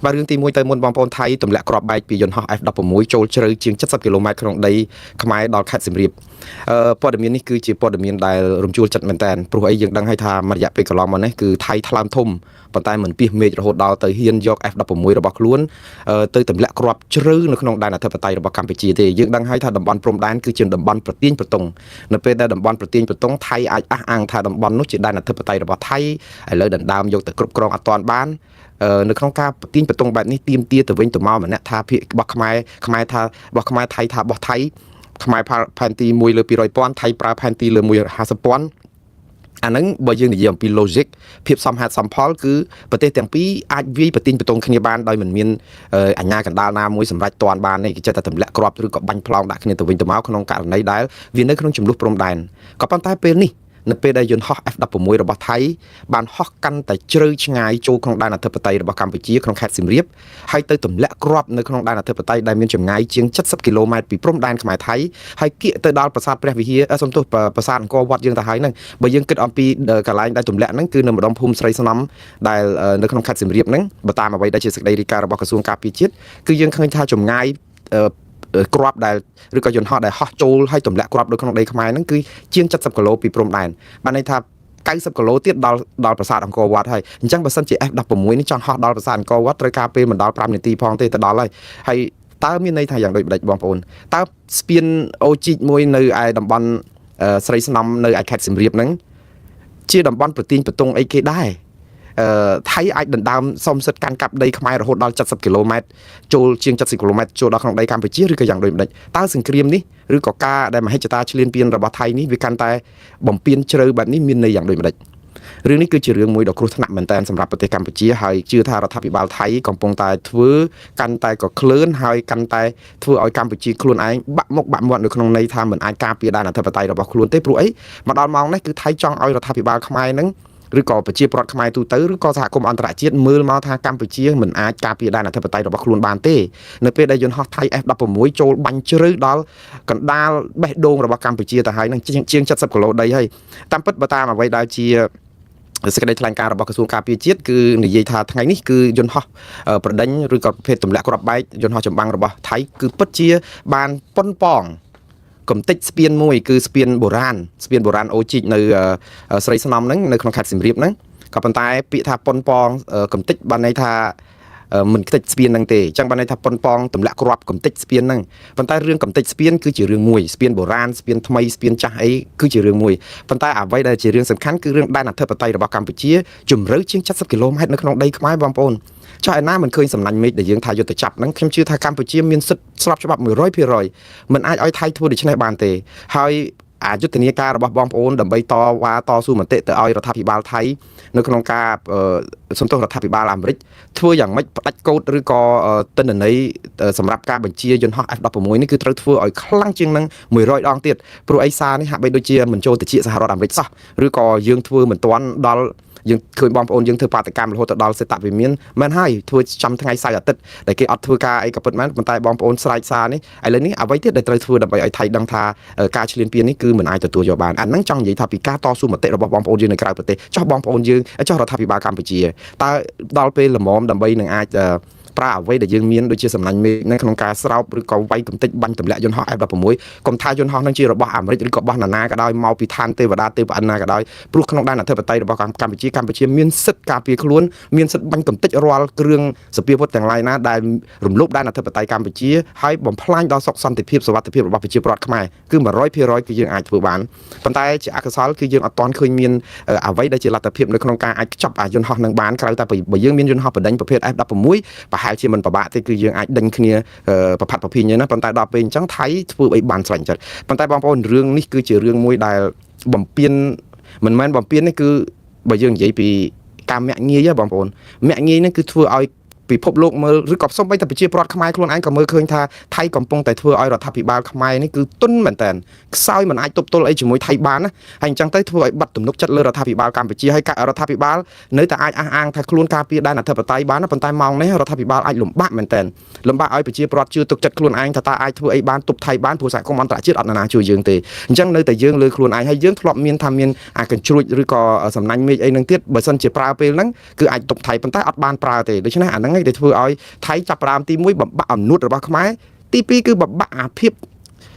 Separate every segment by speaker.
Speaker 1: បាទរឿងទី1ទៅមុនបងប្អូនថៃទម្លាក់គ្រាប់បែកពីយន្តហោះ F16 ចូលជ្រៅជាង70គីឡូម៉ែត្រក្នុងដីខ្មែរដល់ខេត្តសៀមរាបព័ត៌មាននេះគឺជាព័ត៌មានដែលរំជួលចិត្តមែនតើព្រោះអីយើងដឹងហើយថាមួយរយៈពេលកន្លងមកនេះគឺថៃថ្លើមធំប៉ុន្តែមិនពីសមេឃរហូតដល់ទៅហ៊ានយក F16 របស់ខ្លួនទៅទម្លាក់គ្រាប់ជ្រៅនៅក្នុងដែនអធិបតេយ្យរបស់កម្ពុជាទេយើងដឹងហើយថាតំបន់ព្រំដែនគឺជាតំបន់ប្រទៀងប្រទង់នៅពេលដែលតំបន់ប្រទៀងប្រទង់ថៃអាចអះអាងថាតំបន់នោះជាដែនអធិបតេយ្យរបស់ថៃឥឡូវដណ្ដើមយកទៅគ្រប់គ្រងអត់ទាន់បាននៅក្នុងការប្រទៀងប្រទង់បែបនេះទៀមទាទៅវិញទៅមកម្នាក់ថាភាគរបស់ខ្មែរខ្មែរថារបស់ខ្មែរថៃថារបស់ថៃខ្មែរផែនទី1លើ200ពាន់ថៃប្រើផែនទីលើ150ពាន់អាហ្នឹងបើយើងនិយាយអំពី logic ភាពសមហេតុសមផលគឺប្រទេសទាំងពីរអាចវាយប្រទៀងប្រទង់គ្នាបានដោយមិនមានអាជ្ញាកណ្ដាលណាមួយសម្រេចទាន់បានទេគេចិត្តតែទម្លាក់គ្រាប់ឬក៏បាញ់ផ្លោងដាក់គ្នាទៅវិញទៅមកក្នុងករណីដែលវានៅក្នុងចំនួនព្រំដែនក៏ប៉ុន្តែពេលនេះនៅពេលដែលយន្តហោះ F16 របស់ថៃបានហោះកាន់តែជ្រៅឆ្ងាយចូលក្នុងដែនអធិបតេយ្យរបស់កម្ពុជាក្នុងខេត្តសៀមរាបហើយទៅទម្លាក់គ្រាប់នៅក្នុងដែនអធិបតេយ្យដែលមានចម្ងាយជាង70គីឡូម៉ែត្រពីព្រំដែនខ្មែរថៃហើយគៀកទៅដល់ប្រាសាទព្រះវិហារសំទោសប្រាសាទអង្គរវត្តយើងទៅហើយហ្នឹងបើយើងគិតអំពីកន្លែងដែលទម្លាក់ហ្នឹងគឺនៅម្ដុំភូមិស្រីស្នំដែលនៅក្នុងខេត្តសៀមរាបហ្នឹងបើតាមអ្វីដែលជាសេចក្តីរាយការណ៍របស់ក្រសួងការពារជាតិគឺយើងឃើញថាចម្ងាយគ្រាប់ដែលឬក៏យន្តហោះដែលហោះចូលហើយទម្លាក់គ្រាប់នៅក្នុងដីខ្មែរហ្នឹងគឺជាង70គីឡូពីព្រំដែនបានន័យថា90គីឡូទៀតដល់ដល់ប្រាសាទអង្គរវត្តហើយអញ្ចឹងបើសិនជា F16 នេះចង់ហោះដល់ប្រាសាទអង្គរវត្តត្រូវការពេលមិនដល់5នាទីផងទេទៅដល់ហើយហើយតើមានន័យថាយ៉ាងដូចម្ដេចបងប្អូនតើស្ពានអូជីកមួយនៅឯតំបន់ស្រីស្នំនៅឯខេត្តសៀមរាបហ្នឹងជាតំបន់ប្រទៀងប្រទង់អីគេដែរថៃអាចដណ្ដើមសុំសិទ្ធកាន់កាប់ដីខ្មែររហូតដល់70គីឡូម៉ែត្រចូលជាង70គីឡូម៉ែត្រចូលដល់ក្នុងដីកម្ពុជាឬក៏យ៉ាងដូចម្ដេចតើសង្គ្រាមនេះឬក៏ការដែលមហិច្ឆតាឈ្លានពានរបស់ថៃនេះវាកាន់តែបំពេញជ្រៅបែបនេះមានន័យយ៉ាងដូចម្ដេចរឿងនេះគឺជារឿងមួយដ៏គ្រោះថ្នាក់មែនទែនសម្រាប់ប្រទេសកម្ពុជាហើយជឿថារដ្ឋាភិបាលថៃកំពុងតែធ្វើកាន់តែក៏ក្លឿនហើយកាន់តែធ្វើឲ្យកម្ពុជាខ្លួនឯងបាក់មុខបាក់មាត់នៅក្នុងន័យថាមិនអាចការពារដែនអធិបតេយ្យរបស់ខ្លួនទេព្រោះអីមកដល់ម៉ោងនេះគឺថៃចង់ឲ្យរដ្ឋាភិបាលខ្មែរនឹងឬក៏ប្រជាពលរដ្ឋខ្មែរទូទៅឬក៏សហគមន៍អន្តរជាតិមើលមកថាកម្ពុជាមិនអាចការពារដែនអធិបតេយ្យរបស់ខ្លួនបានទេនៅពេលដែលយន្តហោះថៃ F16 ចូលបាញ់ជ្រៅដល់កណ្ដាលបេះដូងរបស់កម្ពុជាទៅហើយនឹងជាង70គីឡូដីហើយតាមពិតបើតាមអ្វីដែលជាសេចក្តីថ្លែងការណ៍របស់ក្រសួងការពារជាតិគឺនិយាយថាថ្ងៃនេះគឺយន្តហោះប្រដេញឬក៏ប្រភេទទម្លាក់គ្រាប់បែកយន្តហោះចម្បាំងរបស់ថៃគឺពិតជាបានប៉ុនប៉ងកំតិចស្ពានមួយគឺស្ពានបុរាណស្ពានបុរាណអូជីកនៅស្រីស្នំហ្នឹងនៅក្នុងខេត្តសៀមរាបហ្នឹងក៏ប៉ុន្តែពាក្យថាប៉ុនប៉ងកំតិចបានន័យថាមិនខ្ទេចស្ពានហ្នឹងទេអញ្ចឹងបានន័យថាប៉ុនប៉ងទម្លាក់គ្រាប់កំតិចស្ពានហ្នឹងប៉ុន្តែរឿងកំតិចស្ពានគឺជារឿងមួយស្ពានបុរាណស្ពានថ្មីស្ពានចាស់អីគឺជារឿងមួយប៉ុន្តែអ្វីដែលជារឿងសំខាន់គឺរឿងដែនអធិបតេយ្យរបស់កម្ពុជាជម្រៅជាង70គីឡូម៉ែត្រនៅក្នុងដីខ្មែរបងប្អូនចុះឯណាមិនឃើញសំណាញ់មេឃដែលយើងថាយុទ្ធចាប់ហ្នឹងខ្ញុំជឿថាកម្ពុជាមានសិទ្ធិស្របច្បាប់100%មិនអាចឲ្យថៃធ្វើដូច្នេះបានទេហើយអាយុទ្ធនាការរបស់បងប្អូនដើម្បីតវ៉ាតស៊ូមតិទៅឲ្យរដ្ឋាភិបាលថៃនៅក្នុងការសំទោសរដ្ឋាភិបាលអាមេរិកធ្វើយ៉ាងម៉េចផ្ដាច់កូដឬក៏ទិន្នន័យសម្រាប់ការបញ្ជាយន្តហោះ F16 នេះគឺត្រូវធ្វើឲ្យខ្លាំងជាងនឹង100ដងទៀតព្រោះអីសារនេះហាក់បីដូចជាមិនចូលទៅជាសហរដ្ឋអាមេរិកសោះឬក៏យើងធ្វើមិនទាន់ដល់យើងឃើញបងប្អូនយើងធ្វើបាតកម្មរហូតទៅដល់សេតវិមានមែនហើយធ្វើចំថ្ងៃសៅរ៍អាទិត្យដែលគេអត់ធ្វើការអីក៏ពិតមែនប៉ុន្តែបងប្អូនស្រែកសារនេះឥឡូវនេះអ្វីទៀតដែលត្រូវធ្វើដើម្បីឲ្យថៃដឹងថាការឈ្លានពាននេះគឺមិនអាចទទួលយកបានអាហ្នឹងចង់និយាយថាពីការតស៊ូមតិរបស់បងប្អូនយើងនៅក្រៅប្រទេសចោះបងប្អូនយើងចោះរដ្ឋាភិបាលកម្ពុជាតើដល់ពេលល្មមដើម្បីនឹងអាចប្រើអ្វីដែលយើងមានដូចជាសំណាញ់មេឃនៅក្នុងការស្រោបឬក៏វាយកំទេចបាញ់ទម្លាក់យន្តហោះ F16 កុំថាយន្តហោះនឹងជារបស់អាមេរិកឬក៏របស់ណានាក៏ដោយមកពីឋានទេវតាទេពអិនណាក៏ដោយព្រោះក្នុងដែនអធិបតេយ្យរបស់កម្ពុជាកម្ពុជាមានសិទ្ធិការពារខ្លួនមានសិទ្ធិបាញ់កំទេចរាល់គ្រឿងសព្វាវុធទាំងឡាយណាដែលរំលោភដែនអធិបតេយ្យកម្ពុជាហើយបំផ្លាញដល់សុខសន្តិភាពសុវត្ថិភាពរបស់ប្រជាពលរដ្ឋខ្មែរគឺ100%គឺយើងអាចធ្វើបានប៉ុន្តែជាអកុសលគឺយើងអត់ទាន់ឃើញមានអ្វីដែលជាលទ្ធភាពនៅក្នុងការអាចខ្ចប់អាយន្តហោះនឹងបានក្រៅតែបើយើងមានយន្តហោះបណ្ដេញប្រភេទ F16 ប្រហែលជាមិនពិបាកទេគឺយើងអាចដេញគ្នាប្រផាត់ប្រភីញណាប៉ុន្តែដល់ពេលអញ្ចឹងថៃធ្វើអីបានស្រេចចិត្តប៉ុន្តែបងប្អូនរឿងនេះគឺជារឿងមួយដែលបំពេញមិនមែនបំពេញនេះគឺបើយើងនិយាយពីការមាក់ងាយបងប្អូនមាក់ងាយនេះគឺធ្វើឲ្យពិភពលោកមើលឬក៏សូម្បីតែប្រជាពលរដ្ឋខ្មែរខ្លួនឯងក៏មើលឃើញថាថៃកំពុងតែធ្វើឲ្យរដ្ឋាភិបាលខ្មែរនេះគឺទុនមែនតើខ្សោយមិនអាចទប់ទល់អីជាមួយថៃបានណាហើយអញ្ចឹងទៅធ្វើឲ្យបាត់ទំនុកចិត្តលើរដ្ឋាភិបាលកម្ពុជាហើយរដ្ឋាភិបាលនៅតែអាចអះអាងថាខ្លួនការពារដែនអធិបតេយ្យបានប៉ុន្តែម៉ោងនេះរដ្ឋាភិបាលអាចលំបាកមែនតើលំបាកឲ្យប្រជាពលរដ្ឋជឿទុកចិត្តខ្លួនឯងថាតើអាចធ្វើអីបានទប់ថៃបានព្រោះសហគមន៍អន្តរជាតិអត់ណាជួយយើងទេអញ្ចឹងនៅតែយើងលើខ្លួនឯងហើយយើងធ្លាប់មានថាមានអាកញ្ជ្រួចឬក៏សំណាញ់មេឃអីហ្នឹងទៀតបើសិនជាប្រើពេលហ្នឹងគឺអាចទប់ថៃប៉ុន្តែអត់បានប្រើទេដូច្នេះអាហ្នឹង ហ្នឹងឯងដែលធ្វើឲ្យថៃចាប់ផ្ដើមទី1បំបាក់អំនួតរបស់ខ្មែរទី2គឺបំបាក់អាភាព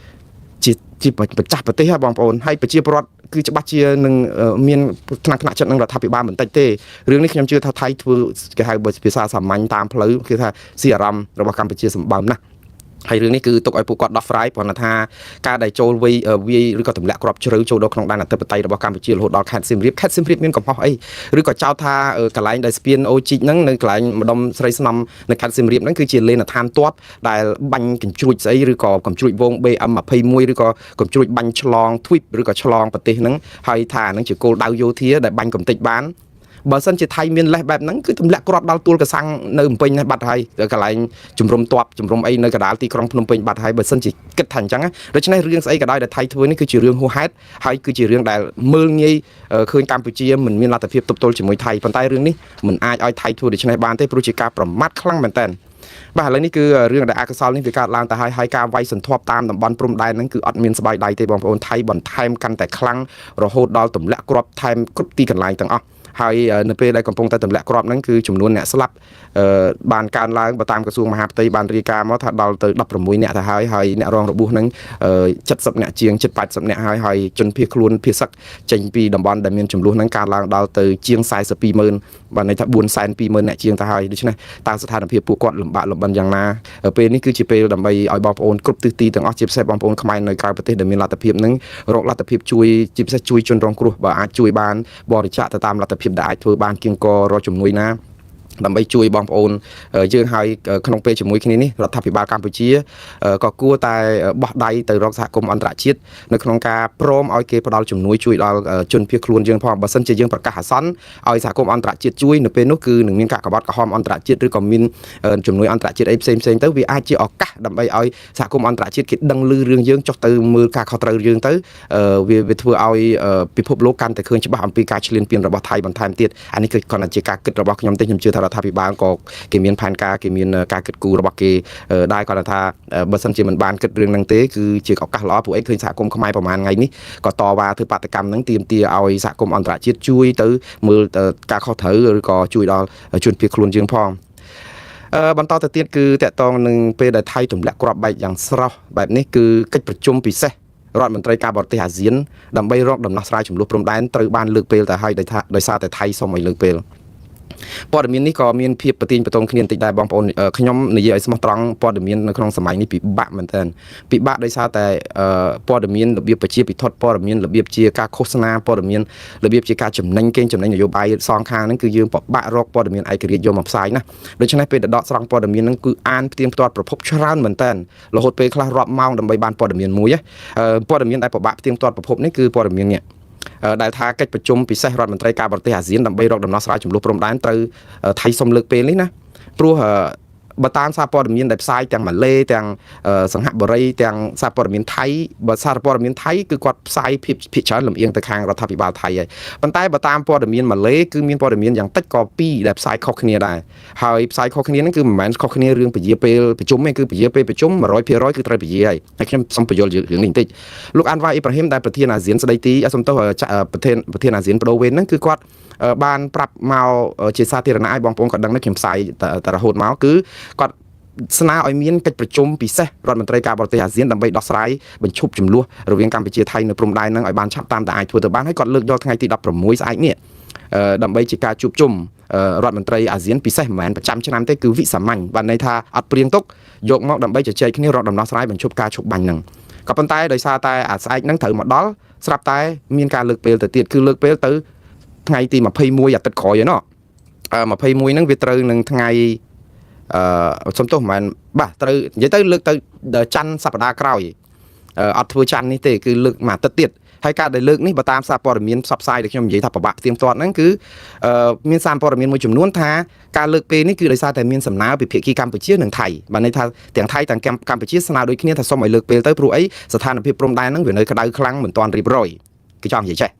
Speaker 1: ជាជាម្ចាស់ប្រទេសហ៎បងប្អូនហើយប្រជាពលរដ្ឋគឺច្បាស់ជានឹងមានថ្នាក់ថ្នាក់ចិត្តនឹងរដ្ឋាភិបាលបន្តិចទេរឿងនេះខ្ញុំជឿថាថៃធ្វើគេហៅភាសាសាមញ្ញតាមផ្លូវគឺថាស៊ីអារម្មណ៍របស់កម្ពុជាសម្បើមណាស់ហើយរឿងនេះគឺទុកឲ្យពួកគាត់ដោះស្រាយព្រោះថាការដែលចូលវាយវាយឬក៏ទម្លាក់គ្រាប់ជ្រៅចូលដល់ក្នុងដែនអធិបតេយ្យរបស់កម្ពុជារហូតដល់ខេត្តសៀមរាបខេត្តសៀមរាបមានកំហុសអីឬក៏ចោទថាកន្លែងដែលស្ពានអូជីកហ្នឹងនៅកន្លែងម្ដុំស្រីស្នំនៅខេត្តសៀមរាបហ្នឹងគឺជាលេនដ្ឋានទ័ពដែលបាញ់កញ្ជ្រួចស្អីឬក៏កញ្ជ្រួចវង BM21 ឬក៏កញ្ជ្រួចបាញ់ឆ្លងទ្វីបឬក៏ឆ្លងប្រទេសហ្នឹងហើយថាហ្នឹងជាគោលដៅយោធាដែលបាញ់កំទេចបានបើសិនជាថៃមានលេសបែបហ្នឹងគឺទម្លាក់គ្រាប់ដល់ទួលកសាំងនៅភ្នំពេញនេះបាត់ហើយកន្លែងជំរុំទ័ពជំរុំអីនៅកណ្ដាលទីក្រុងភ្នំពេញបាត់ហើយបើសិនជាគិតថាអញ្ចឹងដូច្នេះរឿងស្អីក៏ដោយដែលថៃធ្វើនេះគឺជារឿងហួសហេតុហើយគឺជារឿងដែលមើលងាយឃើញកម្ពុជាមិនមានលទ្ធភាពទប់ទល់ជាមួយថៃប៉ុន្តែរឿងនេះមិនអាចឲ្យថៃធ្វើដូច្នេះបានទេព្រោះជាការប្រមាថខ្លាំងមែនទែនបាទឥឡូវនេះគឺរឿងដែលអកុសលនេះវាកើតឡើងទៅហើយហើយការវាយសន្ធាប់តាមតំបន់ព្រំដែនហ្នឹងគឺអត់មានស្បាយដៃទេបងប្អូនថៃបន្ថែមកាន់តែខ្លាំងរហូតដល់ទម្លាក់គ្រាប់ថែមគ្រប់ទីកន្លែងទាំងអស់ហើយនៅពេលដែលកំពុងតែទម្លាក់គ្រាប់ហ្នឹងគឺចំនួនអ្នកស្លាប់បានកើនឡើងបើតាមក្រសួងមហាផ្ទៃបានរាយការណ៍មកថាដល់ទៅ16អ្នកទៅហើយហើយអ្នករងរបួសហ្នឹង70អ្នកជាងជិត80អ្នកហើយហើយជនភៀសខ្លួនភៀសសឹកចេញពីតំបន់ដែលមានចំនួនហ្នឹងកើនឡើងដល់ទៅជាង42ម៉ឺនបានន័យថា420,000អ្នកជាងទៅហើយដូច្នេះតើស្ថានភាពពួកគាត់លំបាកលំបិនយ៉ាងណាពេលនេះគឺជាពេលដើម្បីឲ្យបងប្អូនគ្រប់ទិសទីទាំងអស់ជាពិសេសបងប្អូនខ្មែរនៅក្រៅប្រទេសដែលមានលទ្ធភាពហ្នឹងរកលទ្ធភាពជួយជាពិសេសជួយជនរងគ្រោះបើអាចជួយបានបរិច្ចាគទៅតាមលទ្ធភាពដែលអាចធ្វើបានគៀងករកជំនួយណាដើម្បីជួយបងប្អូនយើងហើយក្នុងពេលជាមួយគ្នានេះរដ្ឋាភិបាលកម្ពុជាក៏គួរតែបោះដៃទៅរកសហគមន៍អន្តរជាតិនៅក្នុងការព្រមឲ្យគេផ្ដល់ជំនួយជួយដល់ជនភៀសខ្លួនយើងផងបើសិនជាយើងប្រកាសអាសន្នឲ្យសហគមន៍អន្តរជាតិជួយនៅពេលនោះគឺនឹងមានការកបត់ក្រហមអន្តរជាតិឬក៏មានជំនួយអន្តរជាតិអីផ្សេងផ្សេងទៅវាអាចជាឱកាសដើម្បីឲ្យសហគមន៍អន្តរជាតិគេដឹងឮរឿងយើងចុះទៅមើលការខុសត្រូវយើងទៅវាធ្វើឲ្យពិភពលោកកាន់តែឃើញច្បាស់អំពីការឈ្លានពានរបស់ថៃបន្ថែមទៀតអានេះគឺគ្រាន់តែជាការគិតរបស់ខ្ញុំទេខ្ញុំជឿថារដ្ឋាភិបាលក៏គេមានផែនការគេមានការគិតគូររបស់គេដែរគាត់ថាបើសិនជាមិនបានគិតរឿងហ្នឹងទេគឺជាឱកាសល្អព្រោះអីឃើញសហគមន៍ខ្មែរប្រហែលថ្ងៃនេះក៏តវ៉ាធ្វើបាតុកម្មហ្នឹងទាមទារឲ្យសហគមន៍អន្តរជាតិជួយទៅមើលការខុសត្រូវឬក៏ជួយដល់ជនភៀសខ្លួនយើងផងបន្តទៅទៀតគឺតកតងនឹងពេលដែលថៃទម្លាក់គ្រាប់បែកយ៉ាងស្រស់បែបនេះគឺកិច្ចប្រជុំពិសេសរដ្ឋមន្ត្រីការបរទេសអាស៊ានដើម្បីរកដំណោះស្រាយចំនួនព្រំដែនត្រូវបានលើកពេលទៅហើយដោយសារតែថៃសុំឲ្យលើកពេលព័ត៌មាននេះក៏មានភាពប្រទាញប្រទងគ្នាបន្តិចដែរបងប្អូនខ្ញុំនិយាយឲ្យស្មោះត្រង់ព័ត៌មាននៅក្នុងសម័យនេះពិបាកមែនទែនពិបាកដោយសារតែព័ត៌មានរបៀបប្រជាពិធព័ត៌មានរបៀបជាការឃោសនាព័ត៌មានរបៀបជាការចំណេញកេងចំណេញនយោបាយសងខាងហ្នឹងគឺយើងពិបាករកព័ត៌មានឯករាជ្យយកមកផ្សាយណាដូច្នេះពេលដែលដកស្រង់ព័ត៌មានហ្នឹងគឺអានផ្ទៀងផ្ទាត់ប្រភពច្រើនមែនទែនរហូតពេលខ្លះរាប់ម៉ោងដើម្បីបានព័ត៌មានមួយព័ត៌មានដែលពិបាកផ្ទៀងផ្ទាត់ប្រភពនេះគឺព័ត៌មាននេះដែលថាកិច្ចប្រជុំពិសេសរដ្ឋមន្ត្រីការបរទេសអាស៊ានដើម្បីរកដំណោះស្រាយចំនួនព្រំដែនត្រូវថៃសុំលើកពេលនេះណាព្រោះបើតាមសារព័ត៌មានដែលផ្សាយទាំងម៉ាឡេទាំងសង្ហបុរីទាំងសារព័ត៌មានថៃបើសារព័ត៌មានថៃគឺគាត់ផ្សាយភាគច្រើនលំអៀងទៅខាងរដ្ឋាភិបាលថៃហើយប៉ុន្តែបើតាមព័ត៌មានម៉ាឡេគឺមានព័ត៌មានយ៉ាងតិចក៏ពីរដែលផ្សាយខុសគ្នាដែរហើយផ្សាយខុសគ្នាហ្នឹងគឺមិនមែនខុសគ្នារឿងពជាពេលប្រជុំទេគឺពជាពេលប្រជុំ100%គឺត្រូវពជាហើយហើយខ្ញុំសូមបញ្យល់រឿងនេះបន្តិចលោកអាន់វ៉ាអ៊ីប្រាហ៊ីមដែលប្រធានអាស៊ានស្ដីទីសុំទោសប្រធានអាស៊ានបដូវវេនហ្នឹងគឺគាត់បានប្រាប់មកជាសាធារណៈឲ្យបងប្អូនគាត់ដឹងខ្ញុំផ្សាយតែរហូតមកគឺគាត់ស្នើឲ្យមានកិច្ចប្រជុំពិសេសរដ្ឋមន្ត្រីការបរទេសអាស៊ានដើម្បីដោះស្រាយបញ្ឈប់ចំនួនរវាងកម្ពុជាថៃនៅព្រំដែនហ្នឹងឲ្យបានឆាប់តាមតែអាចធ្វើទៅបានហើយគាត់លើកយកថ្ងៃទី16ស្អែកនេះដើម្បីជាការជួបជុំរដ្ឋមន្ត្រីអាស៊ានពិសេសមិនមែនប្រចាំឆ្នាំទេគឺវិសាមញ្ញបានន័យថាអត់ព្រៀងទុកយកមកដើម្បីជជែកគ្នារកដំណោះស្រាយបញ្ឈប់ការឈប់បាញ់ហ្នឹងក៏ប៉ុន្តែដោយសារតែអាស្អែកហ្នឹងត្រូវមកដល់ស្រាប់តែមានការលើកពេលទៅទៀតគឺលើកពេលទៅថ្ងៃទី21អាទិត្យក្រោយឯណោះ21ហ្នឹងវាត្រូវនឹងថ្ងៃសុំទោសមិនមែនបាទត្រូវនិយាយទៅលើកទៅច័ន្ទសប្តាហ៍ក្រោយអត់ធ្វើច័ន្ទនេះទេគឺលើកមួយអាទិត្យទៀតហើយការដែលលើកនេះបើតាមសារព័ត៌មានផ្សព្វផ្សាយដែលខ្ញុំនិយាយថាពិបាកផ្ទៀងផ្ទាត់ហ្នឹងគឺមានសារព័ត៌មានមួយចំនួនថាការលើកពេលនេះគឺដោយសារតែមានសំណើពីភាគីកម្ពុជានិងថៃបានន័យថាទាំងថៃទាំងកម្ពុជាស្នើដូចគ្នាថាសូមឲ្យលើកពេលទៅព្រោះអីស្ថានភាពព្រំដែនហ្នឹងវានៅក្តៅខ្លាំងមិនទាន់រៀបរយគឺចង់និយាយចេះ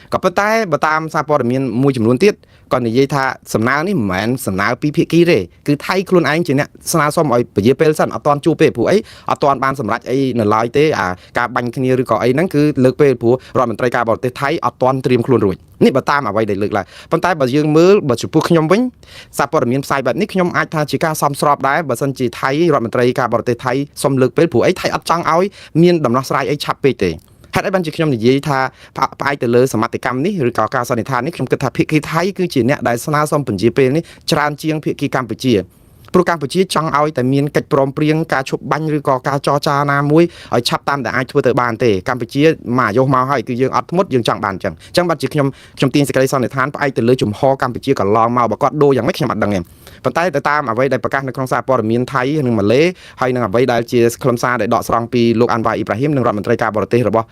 Speaker 1: ក៏ប៉ុន្តែបើតាមសារព័ត៌មានមួយចំនួនទៀតក៏និយាយថាសំណើនេះមិនមែនសំណើពីភាគីទេគឺថៃខ្លួនឯងជាអ្នកស្នើសុំឲ្យពជាពេលសិនអត់ទាន់ជួបទេព្រោះអីអត់ទាន់បានសម្រេចអីនៅឡើយទេអាការបាញ់គ្នាឬក៏អីហ្នឹងគឺលើកពេលព្រោះរដ្ឋមន្ត្រីការបរទេសថៃអត់ទាន់ត្រៀមខ្លួនរួចនេះបើតាមអ្វីដែលលើកឡើងប៉ុន្តែបើយើងមើលបើចំពោះខ្ញុំវិញសារព័ត៌មានផ្សាយបែបនេះខ្ញុំអាចថាជាការសមស្របដែរបើសិនជាថៃរដ្ឋមន្ត្រីការបរទេសថៃសុំលើកពេលព្រោះអីថៃអត់ចង់ឲ្យមានដំណោះស្រាយអីឆាប់ពេកទេហេតុអីបានជាខ្ញុំនិយាយថាផ្អែកទៅលើសមត្ថកម្មនេះឬក៏ការសន្និដ្ឋាននេះខ្ញុំគិតថាភាគីថៃគឺជាអ្នកដែលស្នើសុំពន្យាពេលនេះច្រើនជាងភាគីកម្ពុជាព្រោះកម្ពុជាចង់ឲ្យតែមានកិច្ចព្រមព្រៀងការឈប់បាញ់ឬក៏ការចរចាណាមួយឲ្យឆាប់តាមដែលអាចធ្វើទៅបានទេកម្ពុជាមកអាយុមកហើយគឺយើងអត់ធ្មត់យើងចង់បានអញ្ចឹងអញ្ចឹងបាទជាខ្ញុំខ្ញុំទាញសេចក្តីសន្និដ្ឋានផ្អែកទៅលើជំហរកម្ពុជាកន្លងមកបើគាត់ដូរយ៉ាងម៉េចខ្ញុំអត់ដឹងទេប៉ុន្តែទៅតាមអ្វីដែលប្រកាសនៅក្នុងសារព័ត៌មានថៃនិងម៉ាឡេហើយនិងអ្វីដែលជាខ្លឹមសារដែលដកស្រង់ពីលោកអាន់វ៉ាអ៊ីប្រាហ៊ីមនិងរដ្ឋមន្ត្រីការបរទេសរបស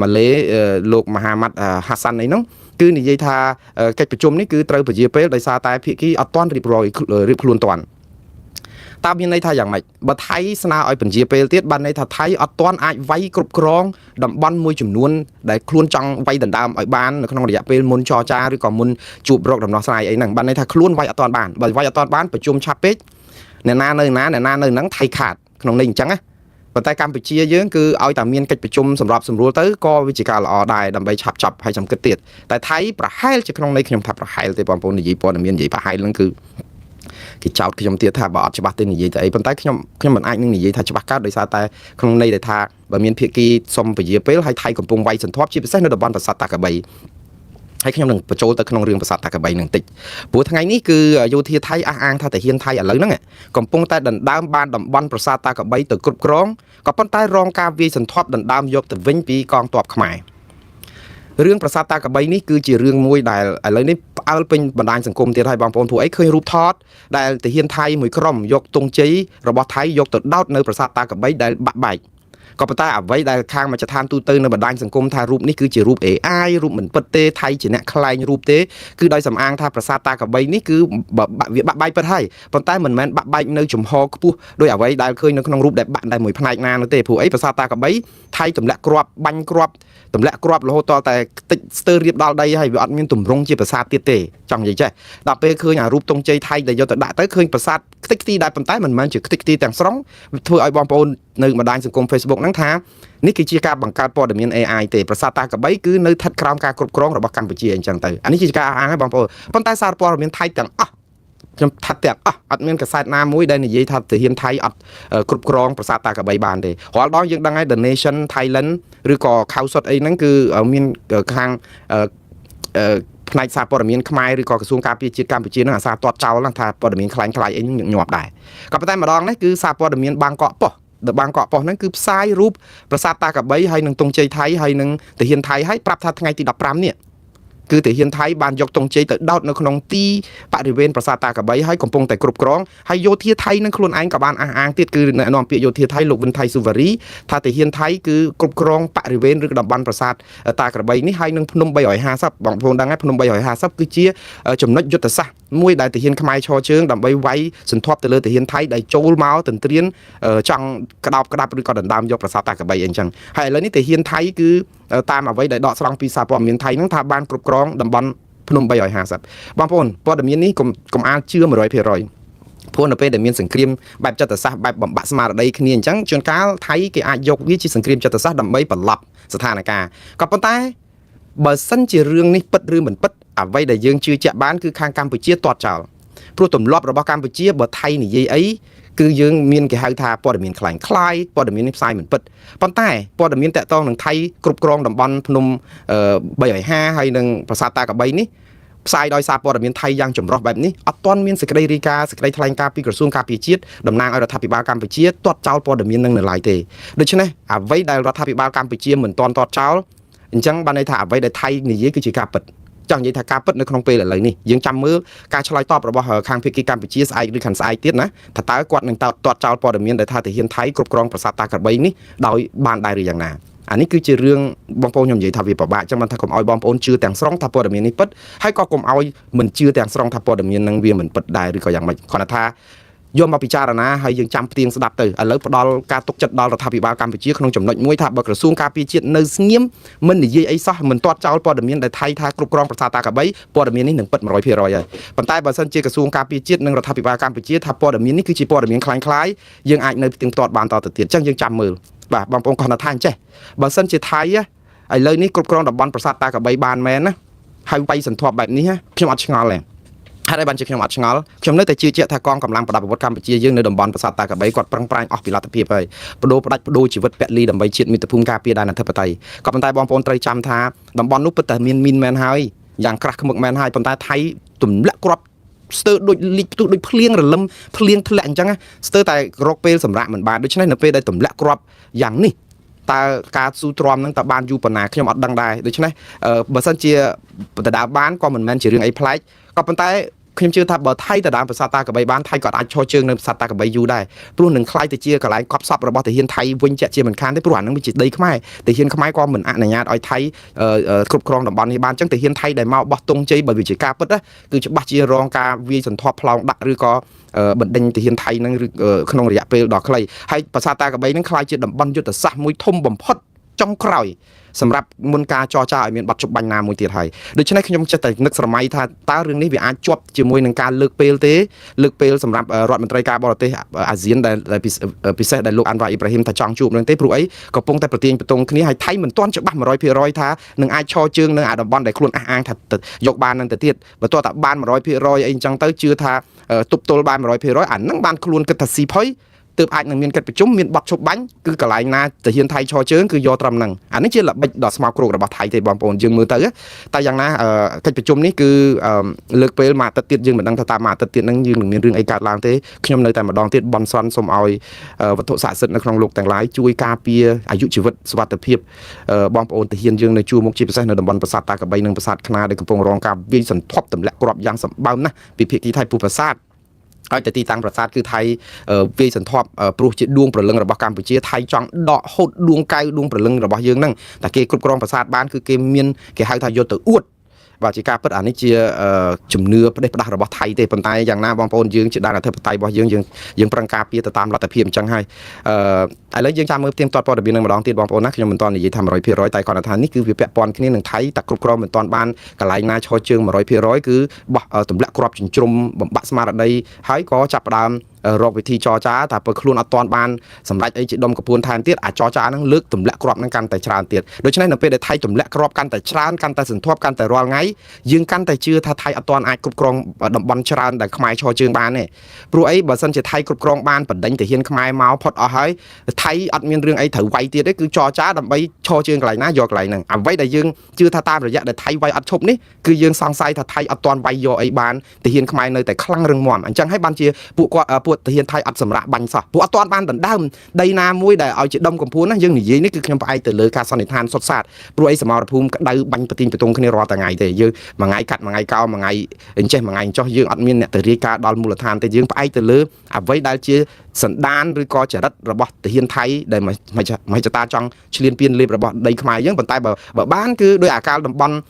Speaker 1: ់ម៉ាឡេលោកមហាម៉ាត់ហាសាន់អីហ្នឹងគឺនិយាយថាកិច្ចប្រជុំនេះគឺត្រូវពជាពេលដោយសារតែភាគីអត់ទាន់រៀបរយរៀបខ្លួនទាន់តើមានន័យថាយ៉ាងម៉េចបើថៃស្នើឲ្យពន្យាពេលទៀតបានន័យថាថៃអត់ទាន់អាចវាយគ្រប់គ្រងតំបន់មួយចំនួនដែលខ្លួនចង់វាយដណ្ដើមឲ្យបាននៅក្នុងរយៈពេលមុនចរចាឬក៏មុនជួបរកដំណោះស្រាយអីហ្នឹងបានន័យថាខ្លួនវាយអត់ទាន់បានបើវាយអត់ទាន់បានប្រជុំឆាប់ពេកអ្នកណានៅណាអ្នកណានៅហ្នឹងថៃខាតក្នុងនេះអញ្ចឹងណាប៉ុន្តែកម្ពុជាយើងគឺឲ្យតែមានកិច្ចប្រជុំសម្របសម្រួលទៅក៏វាជាការល្អដែរដើម្បីឆាប់ចប់ហើយចាំគិតទៀតតែថៃប្រហែលជាក្នុងន័យខ្ញុំថាប្រហែលទេបងប្អូននិយាយព័ត៌មាននិយាយប្រហែលហ្នឹងគឺគេចោទខ្ញុំទៀតថាបើអត់ច្បាស់ទេនិយាយទៅអីប៉ុន្តែខ្ញុំខ្ញុំមិនអាចនឹងនិយាយថាច្បាស់កើតដោយសារតែក្នុងន័យដែលថាបើមានភាគីសុំពជាពេលហើយថៃកំពុងវាយសន្ធាប់ជាពិសេសនៅតំបន់ប្រាសាទតាកបីហើយខ្ញុំនឹងបញ្ចូលទៅក្នុងរឿងប្រាសាទតាកបីនឹងតិចព្រោះថ្ងៃនេះគឺយោធាថៃអះអាងថាទាហានថៃឥឡូវហ្នឹងកំពុងតែដណ្ដើមបានតំបន់ប្រាសាទតាកបីទៅគ្រប់គ្រងក៏ប៉ុន្តែរងការវាយសន្ធាប់ដណ្ដើមយកទៅវិញពីកងទ័ពខ្មែររឿងប្រាសាទតាកបីនេះគឺជារឿងមួយដែលឥឡូវនេះផ្អើលពេញបណ្ដាញសង្គមទៀតហើយបងប្អូនព្រោះអីឃើញរូបថតដែលទាហានថៃមួយក្រុមយកទង់ជ័យរបស់ថៃយកទៅដោតនៅប្រាសាទតាកបីដែលបាក់បែកក៏ប៉ុន្តែអ្វីដែលខាងមជ្ឈដ្ឋានទូទៅនៅបណ្ដាញសង្គមថារូបនេះគឺជារូប AI រូបមិនពិតទេថៃជាអ្នកក្លែងរូបទេគឺដោយសំអាងថាប្រាសាទតាកបីនេះគឺវាបាក់បែកពិតហើយប៉ុន្តែមិនមែនបាក់បែកនៅចំហខ្ពស់ដោយអ្វីដែលឃើញនៅក្នុងរូបដែលបាក់តែមួយផ្នែកណានោះទេព្រោះអីប្រាសាទតាកបីថៃទម្លាក់គ្រាប់បាញ់គ្រាប់ទម្លាក់គ្រាប់រហូតដល់តែតិចស្ទើររៀបដល់ដីហើយវាអត់មានទម្រង់ជាប្រាសាទទៀតទេចង់និយាយចេះដល់ពេលឃើញអារូបទង់ជ័យថៃដែលយកទៅដាក់ទៅឃើញប្រាសាទខ្ទេចខ្ទីដែរប៉ុន្តែមិនមែនជាខ្ទេចខ្ទីទាំងស្រុងធ្វើឲ្យបងប្អូននៅបណ្ដាញសង្គម Facebook ហ្នឹងថានេះគឺជាការបង្កើតព័ត៌មាន AI ទេប្រាសាទតាកបីគឺនៅស្ថិតក្រោមការគ្រប់គ្រងរបស់កម្ពុជាអញ្ចឹងទៅអានេះជាការអះអាងហើយបងប្អូនប៉ុន្តែសារព័ត៌មានថៃទាំងអស់ខ្ញុំថាទាំងអស់អត់មានកសែតណាមួយដែលនិយាយថាទាហានថៃអត់គ្រប់គ្រងប្រាសាទតាកបីបានទេរាល់ដងយើងដឹងហើយ The Nation Thailand ឬក៏ខៅសុតអីហ្នឹងគឺមានខាងផ្នែកសារព័ត៌មានខ្មែរឬក៏ក្រសួងការពារជាតិកម្ពុជានឹងអាសាទាត់ចោលថាព័ត៌មានក្លែងក្លាយអីហ្នឹងញឹកញាប់ដែរក៏ប៉ុន្តែម្ដងនេះគឺសារព័ត៌មានបាងកកប៉ុស្តិ៍ The បាងកកប៉ុស្តិ៍ហ្នឹងគឺផ្សាយរូបប្រាសាទតាកបីហើយនឹងទង់ជ័យថៃហើយនឹងទាហានថៃហើយប្រាប់ថាថ្ងៃទី15នេះគឺទាហានថៃបានយកទង់ជ័យទៅដោតនៅក្នុងទីបរិវេណប្រាសាទតាកបីហើយកំពុងតែគ្រប់គ្រងហើយយោធាថៃនឹងខ្លួនឯងក៏បានអះអាងទៀតគឺអ្នកនាំពាក្យយោធាថៃលោកវិនថៃស៊ូវ៉ារីថាទាហានថៃគឺគ្រប់គ្រងបរិវេណឬតំបន់ប្រាសាទតាក្របីនេះហើយនឹងភ្នំ350បងប្អូនដឹងហើយភ្នំ350គឺជាចំណុចយុទ្ធសាស្ត្រមួយដែលទាហានខ្មែរឈរជើងដើម្បីវាយសន្ធាប់ទៅលើទាហានថៃដែលចូលមកទន្ទ្រានចង់ក្តោបក្តាប់ឬក៏ដណ្ដើមយកប្រាសាទតាក្របីអីចឹងហើយឥឡូវនេះទាហានថៃគឺតាមអ្វីដែលដកស្រង់ពីសារព័ត៌មានថៃហ្នឹងថាបានគ្រប់គ្រងតំបន់ភ្នំ350បងប្អូនព័ត៌មាននេះកុំអាលជឿ100%ព្រោះនៅពេលដែលមានសង្គ្រាមបែបចិត្តសាស្ត្របែបបំបាក់ស្មារតីគ្នាអញ្ចឹងជួនកាលថៃគេអាចយកវាជាសង្គ្រាមចិត្តសាស្ត្រដើម្បីបន្លប់ស្ថានភាពក៏ប៉ុន្តែបើសិនជារឿងនេះពិតឬមិនពិតអ្វីដែលយើងជឿជាក់បានគឺខាងកម្ពុជាទាត់ចោលព្រោះទម្លាប់របស់កម្ពុជាបើថៃនិយាយអីគឺយើងមានគេហៅថាព័ត៌មានក្លែងក្លាយព័ត៌មាននេះផ្សាយមិនពិតប៉ុន្តែព័ត៌មានតាក់ទងនឹងថៃគ្រប់គ្រងតំបន់ភ្នំ350ហើយនិងប្រាសាទតាកបីនេះផ្សាយដោយសារព័ត៌មានថៃយ៉ាងចម្រុះបែបនេះអត់ទាន់មានសេចក្តីរាយការណ៍សេចក្តីថ្លែងការណ៍ពីក្រសួងការពារជាតិតំណាងឲ្យរដ្ឋាភិបាលកម្ពុជាទាត់ចោលព័ត៌មាននឹងនៅឡើយទេដូច្នេះអ្វីដែលរដ្ឋាភិបាលកម្ពុជាមិនទាន់ទាត់ចោលអញ្ចឹងបានន័យថាអ្វីដែលថៃនិយាយគឺជាការពិតចង់និយាយថាការពិតនៅក្នុងពេលឥឡូវនេះយើងចាំមើលការឆ្លើយតបរបស់ខាងភាគីកម្ពុជាស្អែកឬខាងស្អែកទៀតណាថាតើគាត់នឹងទាត់ចោលព័ត៌មានដែលថាទាហានថៃគ្រប់គ្រងប្រាសាទតាក្របីនេះដោយបានដែរឬយ៉ាងណាអានេះគឺជារឿងបងប្អូនខ្ញុំនិយាយថាវាពិបាកចឹងបានថាកុំឲ្យបងប្អូនជឿទាំងស្រុងថាព័ត៌មាននេះពិតហើយក៏កុំឲ្យមិនជឿទាំងស្រុងថាព័ត៌មាននឹងវាមិនពិតដែរឬក៏យ៉ាងម៉េចគ្រាន់តែថា យកមកពិចារណាហើយយើងចាំផ្ទៀងស្ដាប់ទៅឥឡូវផ្ដល់ការទុកចិត្តដល់រដ្ឋាភិបាលកម្ពុជាក្នុងចំណុចមួយថាបើក្រសួងការពារជាតិនៅស្ងៀមមិននិយាយអីសោះមិនទាត់ចោលព័ត៌មានដែលថៃថាគ្រប់គ្រងប្រាសាទតាក្របីព័ត៌មាននេះនឹងពិត100%ហើយប៉ុន្តែបើសិនជាក្រសួងការពារជាតិនិងរដ្ឋាភិបាលកម្ពុជាថាព័ត៌មាននេះគឺជាព័ត៌មានក្លាយៗយើងអាចនៅផ្ទៀងផ្ទាត់បានតទៅទៀតអញ្ចឹងយើងចាំមើលបាទបងប្អូនគាត់ថាអញ្ចេះបើសិនជាថៃឥឡូវនេះគ្រប់គ្រងតំបន់ប្រាសាទតាក្របីបានមែនណាហើយវាយសន្ធាប់បែបនេះខ្ញុំអត់ឆ្ងល់ទេហេតុអីបានជាខ្ញុំអត់ឆ្ងល់ខ្ញុំនៅតែជឿជាក់ថាកងកម្លាំងប្រដាប់អាវុធកម្ពុជាយើងនៅតំបន់ប្រាសាទតាក្របីគាត់ប្រឹងប្រែងអស់ពីលទ្ធភាពហើយបដូរផ្ដាច់បដូរជីវិតពលីដើម្បីជាតិមាតុភូមិការពារដែនអធិបតេយ្យក៏ប៉ុន្តែបងប្អូនត្រូវចាំថាតំបន់នោះពិតតែមានមីនមែនហើយយ៉ាងក្រាស់ខ្មឹកមែនហើយប៉ុន្តែថៃទម្លាក់គ្រាប់ស្ទើរដូចលិចផ្ទុះដូចភ្លៀងរលឹមភ្លៀងធ្លាក់អញ្ចឹងស្ទើរតែរកពេលសម្រាប់មិនបានដូច្នេះនៅពេលដែលទម្លាក់គ្រាប់យ៉ាងនេះតើការស៊ូទ្រាំនឹងតើបានយូរប៉ុណ្ណាខ្ញុំអត់ដឹងដែរដូច្នេះបើសិនជាដដើមបានក៏មិនមែនជារឿងអីប្លែកក៏ប៉ុន្តែខ្ញុំជឿថាបើថៃទៅដើមប្រាសាទតាក្របីបានថៃក៏អាចឈរជើងនៅប្រាសាទតាក្របីយូរដែរព្រោះនឹងក្លាយទៅជាកន្លែងកប់សពរបស់ទាហានថៃវិញជាក់ជាមិនខានទេព្រោះអានឹងវាជាដីខ្មែរទាហានខ្មែរក៏មិនអនុញ្ញាតឲ្យថៃគ្រប់គ្រងតំបន់នេះបានអញ្ចឹងទាហានថៃដែលមកបោះទង់ជ័យបើវាជាការពិតគឺច្បាស់ជារងការវាយសន្ធាប់ផ្លោងដាក់ឬក៏បណ្ដេញទាហានថៃនឹងឬក្នុងរយៈពេលដ៏ខ្លីហើយប្រាសាទតាក្របីនឹងក្លាយជាតំបន់យុទ្ធសាស្ត្រមួយធំបំផុតចុងក្រោយសម្រាប់មុនការចរចាឲ្យមានបទច្បាញ់ណាមួយទៀតហើយដូច្នេះខ្ញុំចិត្តតែនឹកស្រមៃថាតើរឿងនេះវាអាចជាប់ជាមួយនឹងការលើកពេលទេលើកពេលសម្រាប់រដ្ឋមន្ត្រីការបរទេសអាស៊ានដែលពិសេសដែលលោកអាន់វ៉ាអ៊ីប្រាហ៊ីមថាចង់ជួបនឹងទេព្រោះអីកំពុងតែប្រទៀងប្រទង់គ្នាហើយថៃមិនទាន់ច្បាស់100%ថានឹងអាចឈរជើងនៅអាតំបន់ដែលខ្លួនអះអាងថាយកបាននឹងទៅទៀតបើទោះតែបាន100%អីអញ្ចឹងទៅជឿថាទប់ទល់បាន100%អានឹងបានខ្លួនគិតថាស៊ីផុយទើបអាចនឹងមានកិច្ចប្រជុំមានបទឈប់បាញ់គឺកន្លែងណាទាហានថៃឈរជើងគឺយកត្រឹមហ្នឹងអានេះជាល្បិចដ៏ស្មោកគ្រោករបស់ថៃទេបងប្អូនយើងមើលទៅតែយ៉ាងណាកិច្ចប្រជុំនេះគឺលើកពេលមួយអាទិត្យទៀតយើងមិនដឹងថាតាមមួយអាទិត្យទៀតហ្នឹងយើងនឹងមានរឿងអីកើតឡើងទេខ្ញុំនៅតែម្ដងទៀតបន់ស្រន់សូមឲ្យវត្ថុស័ក្តិសិទ្ធិនៅក្នុងលោកទាំងឡាយជួយការពារអាយុជីវិតសុវត្ថិភាពបងប្អូនទាហានយើងនៅជួរមុខជាពិសេសនៅតំបន់ប្រាសាទតាក្របីនិងប្រាសាទខ្នាដែលកំពុងរងការវាយសន្ធាប់ទម្លាក់គ្រាប់យ៉ាងសម្បើមណាស់ពីភាគីថៃពុះប្រាសាទឲ្យតែទីតាំងប្រាសាទគឺថៃវាយសន្ធាប់ព្រោះជាដួងព្រលឹងរបស់កម្ពុជាថៃចង់ដកហូតដួងកៅដួងព្រលឹងរបស់យើងហ្នឹងតែគេគ្រប់គ្រងប្រាសាទបានគឺគេមានគេហៅថាយកទៅអួតបាទជាការពិតអានេះជាជំនឿផ្ដេសផ្ដាស់របស់ថៃទេប៉ុន្តែយ៉ាងណាបងប្អូនយើងជាដែនអធិបតេយ្យរបស់យើងយើងប្រឹងការពារទៅតាមលទ្ធភាពអញ្ចឹងហើយឥឡូវយើងចាំមើលផ្ទៀងផ្ទាត់ព័ត៌មាននឹងម្ដងទៀតបងប្អូនណាខ្ញុំមិនទាន់និយាយថា100%តែគ្រាន់តែថានេះគឺវាពាក់ព័ន្ធគ្នានឹងថៃតែគ្រប់គ្រងមិនទាន់បានកន្លែងណាឈរជើង100%គឺបោះទម្លាក់គ្រាប់ចិញ្ជ្រុំបំបាក់ស្មារតីហើយក៏ចាប់ផ្ដើមរកវិធីចរចាតែបើខ្លួនអត់ទាន់បានសម្រេចអីជាដុំកពួនថែមទៀតអាចរចាហ្នឹងលើកទម្លាក់គ្រាប់ហ្នឹងកាន់តែច្រើនទៀតដូច្នេះនៅពេលដែលថៃទម្លាក់គ្រាប់កាន់តែច្រើនកាន់តែសន្ធាប់កាន់តែរាល់ថ្ងៃយើងកាន់តែជឿថាថៃអត់ទាន់អាចគ្រប់គ្រងតំបន់ច្រើនដែលខ្មែរឈរជើងបានទេព្រោះអីបើសិនជាថៃគ្រប់គ្រងបានបណ្ដេញទាហានខ្មែរមកផុតអស់ហើយថៃអត់មានរឿងអីត្រូវវាយទៀតទេគឺចរចាដើម្បីឈរជើងកន្លែងណាយកកន្លែងហ្នឹងអ្វីដែលយើងជឿថាតាមរយៈដែលថៃវាយអត់ឈប់នេះគឺយើងសង្ស័យថាថៃអត់ទាន់វាយយកអីបានទាហានខ្មែរនៅតែខ្លាំងរឹងមាំអញ្ចឹងហើយបានជាពួកគាត់ពួកទាហានថៃអត់សម្រាកបាញ់សោះពួកអត់ទាន់បានដណ្ដើមដីណាមួយដែលឲ្យជាដុំកំភួនណាយើងនិយាយនេះគឺខ្ញុំផ្អែកទៅលើការសន្និដ្ឋានសុទ្ធសាធព្រោះអីសមរភូមិក្តៅបាញ់ប្រទីងប្រទងគ្នារាល់ថ្ងៃទេយើងមួយថ្ងៃកាត់មួយថ្ងៃកោមួយថ្ងៃអញ្ចេះមួយថ្ងៃអញ្ចោះយើងអត់មានអ្នកទៅរាយការណ៍ដល់មូលដ្ឋានទេយើងផ្អែកទៅលើអ្វីដែលជាសន្តានឬក៏ចរិតរបស់ទាហានថៃដែលមហិច្ឆតាចង់ឈ្លានពានលេបរបស់ដីខ្មែរយើងប៉ុន្តែបើបានគឺដោយអាកាលតំបន់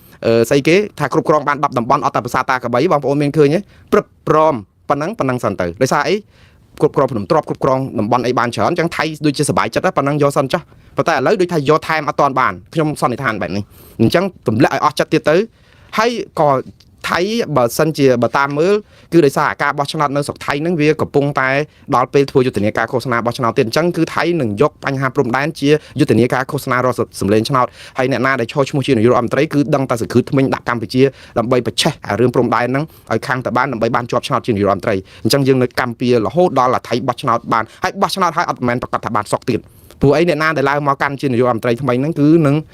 Speaker 1: ស្អីគេថាគ្រប់គ្រងបាន10តំបន់អត់តែប្រាសាទតាក្របីបងប្អូនមានឃើញទេព្រឹបព្រមប៉ុណ្ណឹងប៉ុណ្ណឹងសិនទៅដោយសារអីគ្រប់គ្រងភ្នំទ្របគ្រប់គ្រងតំបន់អីបានច្រើនអញ្ចឹងថៃដូចជាសบายចិត្តប៉ុណ្ណឹងយកសិនចុះប៉ុន្តែឥឡូវដូចថាយកថែមអត់តាន់បានខ្ញុំសន្និដ្ឋានបែបនេះអញ្ចឹងទម្លាក់ឲ្យអស់ចិត្តទៀតទៅហើយក៏ថៃបើសិនជាបើតាមមើលគឺដោយសារអាការបោះឆ្នោតនៅស្រុកថៃហ្នឹងវាកំពុងតែដល់ពេលធ្វើយុទ្ធនាការឃោសនាបោះឆ្នោតទៀតអញ្ចឹងគឺថៃនឹងយកបញ្ហាព្រំដែនជាយុទ្ធនាការឃោសនារកសម្លេងឆ្នោតហើយអ្នកណាដែលឈរឈ្មោះជានាយករដ្ឋមន្ត្រីគឺដឹងតែសង្គ្រឹះថ្មិញដាក់កម្ពុជាដើម្បីប្រឆេះអារឿងព្រំដែនហ្នឹងឲ្យខាងតបានដើម្បីបានជាប់ឆ្នោតជានាយករដ្ឋមន្ត្រីអញ្ចឹងយើងនៅកម្ពុជារហូតដល់អាថៃបោះឆ្នោតបានហើយបោះឆ្នោតហើយអត់មែនប្រកាសថាបានសុកទៀតព្រោះអីអ្នកណាដែលឡើងមកកាន់ជានាយករដ្ឋមន្ត្រីថ្មីហ្នឹងគឺនឹង